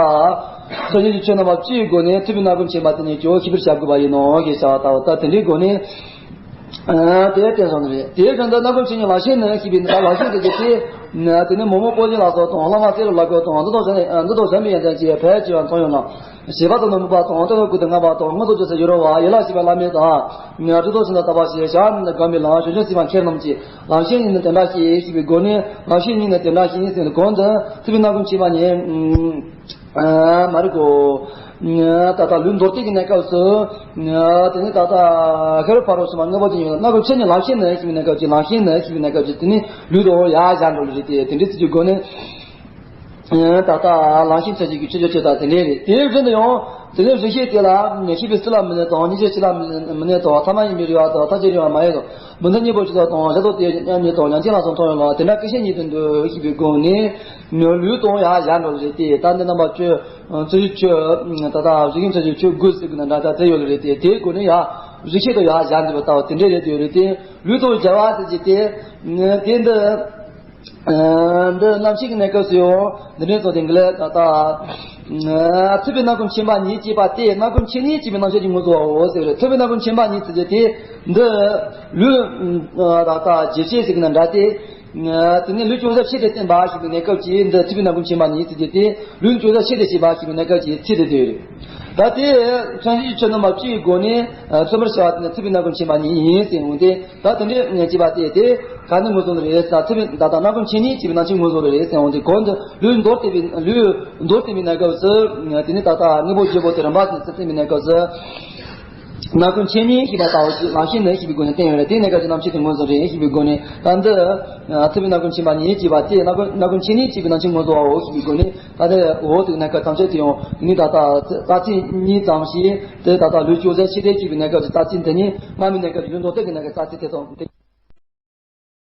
བྱང་ཆུབ་ཀྱི་ཆོས་རྣམ་པ་བཅུའི་སྒོ་ནས་ཐུབ་པས་སྣ་ཀུན་མཁྱེན་པ་དེ་ནས་ཀྱང་ཤེས་པར་བྱ་དགོས་པ་ཡིན་ནོ་ཞེས་བྱ་བ་ལྟ་བུ། ད་དེ་འདྲའི་སྒོ་ནས། དེ་བསྟན་སོང་ནི་རེད། དེའི་དོན་དུ་སྣ་ཀུན་མཁྱེན་གཉིས་ལམ་ཤེས་ནི་ཞེས་པའི་ནི། ད་ལམ་ཤེས་དེ་ཚོ་དེ། དེ་ནི་མོ་མོ་པོ་ཏི་ལ་སོགས་དང་། བླ་མ་སེ་རུ་ལ་གོ་དང་། འདི་དང་གཞན་འདི་དང་གཞན་པའི་ཡོན་ཏན་གྱིས་ཕལ་ཆེ་བ་མཚོན་ཡོད་ན། བྱེད་པ་དང་ནི་སྨོན་པ་དང་། ལྟ་བའི་སྐུ་དེ་བསྔགས་པ་དང་། མངོན་རྟོགས་རྒྱུ་ཚུལ་ཡུལ་རོ་བ། ཡན་ལག་བཞི་པ་བླ་མེད་དང་། སྒྲུབ་ཏུ་ཕྱིན་དང་དག་པ་ཞེས་བྱ་བ་ནི་སྒོམ་པའི་ལམ། བྱང་ཆུབ་སེམས་དཔའ་མཁས་རྣམས་ཀྱིས་ལམ་ཤེས་གཉིས་ནི་དེ་འདྲ་ཞེས་ཞེས་པའི་སྒོ་ནས། ལམ་ཤེས་གཉིས་ནི་དེ་འདྲ་ཞེས་ཟེར་ནས། གོང་དུ་ཐུབ་པས་སྣ་ཀུན་མཁྱེན་པ་ཉིད། མ་རེད་གོ། ད་ལྟ་ལུས་མདོར་བསྟན་གྱི་གནས་སྐབས་སུ། དེ་ནས་ད་ལྟ་ཤེས་རབ་ཕ་རོལ་ཕྱིན་མ་དངོས་པོ་ཅན་ཡང་དག་སྣ་ཀུན་མཁྱེན་གཉིས་ལམ་ཤེས་ནི་ཞེས་པའི་གནས་སྐབས་ཀྱི། ལམ་ཤེས་ནི་ཞེས་པའི་གནས་སྐབས་ཀྱི་དེ་ནས་ལུས་དང་ཡར་སྦྱར་འགྲོ་ལེ་རེད་དེ། དེ་འདྲའི་ཚིག་གི་སྒོ་ནས། ད་ལྟ་ལམ་ཤེས་ཚུལ་གཅིག་གི་ཆོས་ཅན་ཆོས་དང་དེ་འདྲའི་རེད། དེའི་རིང་དུ་ཡང་དེ་ནས་རིགས་ཤེས་དེ་ལ་ཤེས་པའི་སྲིད་ལ་མི་གནས་དང་། གཉིས་ཆོས་སྲིད་ལ་མི་གནས་དང་། ཐ་མ་ཡིན་པའི་རིགས་པ་དང་། མཐའ་བཅད་རིགས་པ་མ་ཡིན་དང་། མུ་མཐུད་གཉིས་པོ་ཆོས་དང་། བཞག་ཏུ་དེ་མཉམ་ཉིད་དང་། ཡང་ཅིན་ལ་སོགས་མཐོང་ཡང་ལ། དེ་འདྲ་སྐུ་ཤེས་ཉིད་དུ་འདོད་ཞེས་པའི་སྒོ་ནས། ལུས་དང་ཡར་སྦྱར་འགྲོ་ལེ་རེད་དེ། ད་འདི་རྣམ་པ་ཆོས་ཚུལ་གྱི་ཆོས། ད་ལྟ་རིགས་ཀྱི་ཚུལ་གྱི་ཆོས་དགུ་ཟེར་གྱི་ན་འདྲ་ཆགས་ཚེ་ཡོད་ལེ་རེད་དེ། དེའི་སྒོ་ནས་ཡར་རིགས་ཤེས་དང་ཡར་སྦྱར་འདུག་པ་ལྟ་བུ་དེ་འདྲའི་རེད་དེ་ཡོད་རེད་དེ། ལུས་དང་སྦྱར་བ་ཟེར་གྱི་དེ། དེ་འདི། འདི་རྣམ་ཤེས་ཀྱི་གནས་སྐབས་སུ་ཡང་འདི་འདྲའི་ཚོ་དེ་འགི་ལས་ད་ལྟ། ཐུབ་པས་སྣ་ཀུན་མཁྱེན་པ་ཉིད་ཅེས་པ་སྟེ། སྣ་ཀུན་མཁྱེན་ཉིད་ཅེས་པའི་རྣམ་བཤད་ཀྱི་ངོ་བོ་བའོ་ཟེར་རེད། ཐུབ་པས་སྣ་ཀུན་མཁྱེན་པ་ཉིད་ཟེར་གྱི་དེ། འདི་ལུས་ད་ལྟ་རྗེས་ཤེས་ཟེར་གྱི་ན་འདྲ་སྟེ། དེ་ནས་ལུས་ཅུང་ཟད་ཕྱེ་སྟེ་བསྟན་པ་ཞེས་པའི་གནས་སྐབས་ཀྱི་འདི་ཐུབ་པས་སྣ་ཀུན་མཁྱེན་པ་ཉིད་ཟེར་གྱི་དེ། ལུས་ཅུང་ཟད་ཕྱེ་སྟེ་བཤད་པ་ཞེས་པའི་གནས་སྐབས་ཀྱི་ཚིག་དེ་དེ་རེད། ད་དེ་བྱང་ཆུབ་ཀྱི་ཆོས་རྣམ་པ་བཅུའི་སྒོ་ནས་མཚོན་པར་བྱ་བ་དེ་ནི་ཐུབ་པས་སྣ་ཀུན་མཁྱེན་པ་ཉིད་ཡིན་ཟེར་འོང་སྟེ། ད་དེ་འདྲའི་ཅེས་པ་སྟེ། དེ་ག་ནས་ངོས་བཟུང་རེད་ཟེར་ན། ཐུབ་པས་ད་ལྟ་སྣ་ཀུན་མཁྱེན་ཉིད་ཅེས་པའི་རྣམ་བཤད་ངོས་བཟུང་རེད་ཟེར་འོང་སྟེ། གོང་དུ་ལུས་མདོར་བསྟན་པའི། ལུས་མདོར་བསྟན་པའི་གནས་སྐབས་སུ། དེ་ནས་ད་ལྟ་དངོས་པོ་བརྒྱད་པོ་དེ་རིམ་པ་བཞིན་དུ་བསྟན་པའི་གནས་སྐབས་སུ། སྣ་ཁུང་མཆེད་གཉིས་ཞེས་པ་ལྟ་བུ་ཞིག་ལམ་ཤེས་ནི་ཞེས་པའི་སྒོ་ནས་བསྟན་ཡོད་རེད། དེའི་གནས་སྐབས་ཀྱི་རྣམ་ཤེས་དེ་ངོས་བཟུང་རེད་ཞེས་པའི་སྒོ་ནས། ད་འདི་ཐུབ་པའི་སྣ་ཁུང་མཆེད་པ་ཉིད་ཅེས་པ་སྟེ། སྣ་ཁུང་སྣ་ཁུང་མཆེད་གཉིས་ཅེས་པའི་ནང་ཆེན་ངོས་བཟུང་བའོ་ཞེས་པའི་སྒོ་ནས། ད་ལྟ་འོག་ཏུ་གནས་སྐབས་ཐམས་ཅད་དུ་ཡང་ནི་ད་ལྟ་རྩ་ཚིག་གཉིས་ཙམ་ཞིག་དེ་ད་ལྟ་ལུས་ཅུང་ཟད་ཕྱི་ལྟས་ཅེས་པའི་གནས་སྐབས་ཀྱི་རྩ་ཚིག་འདི་ཉིད། སྔ་མའི་གནས་སྐབས་ཀྱི་ལུས་མདོར་བསྟན་གྱི་གནས་སྐབས་རྩ་ཚིག་དེ་དང་དེ།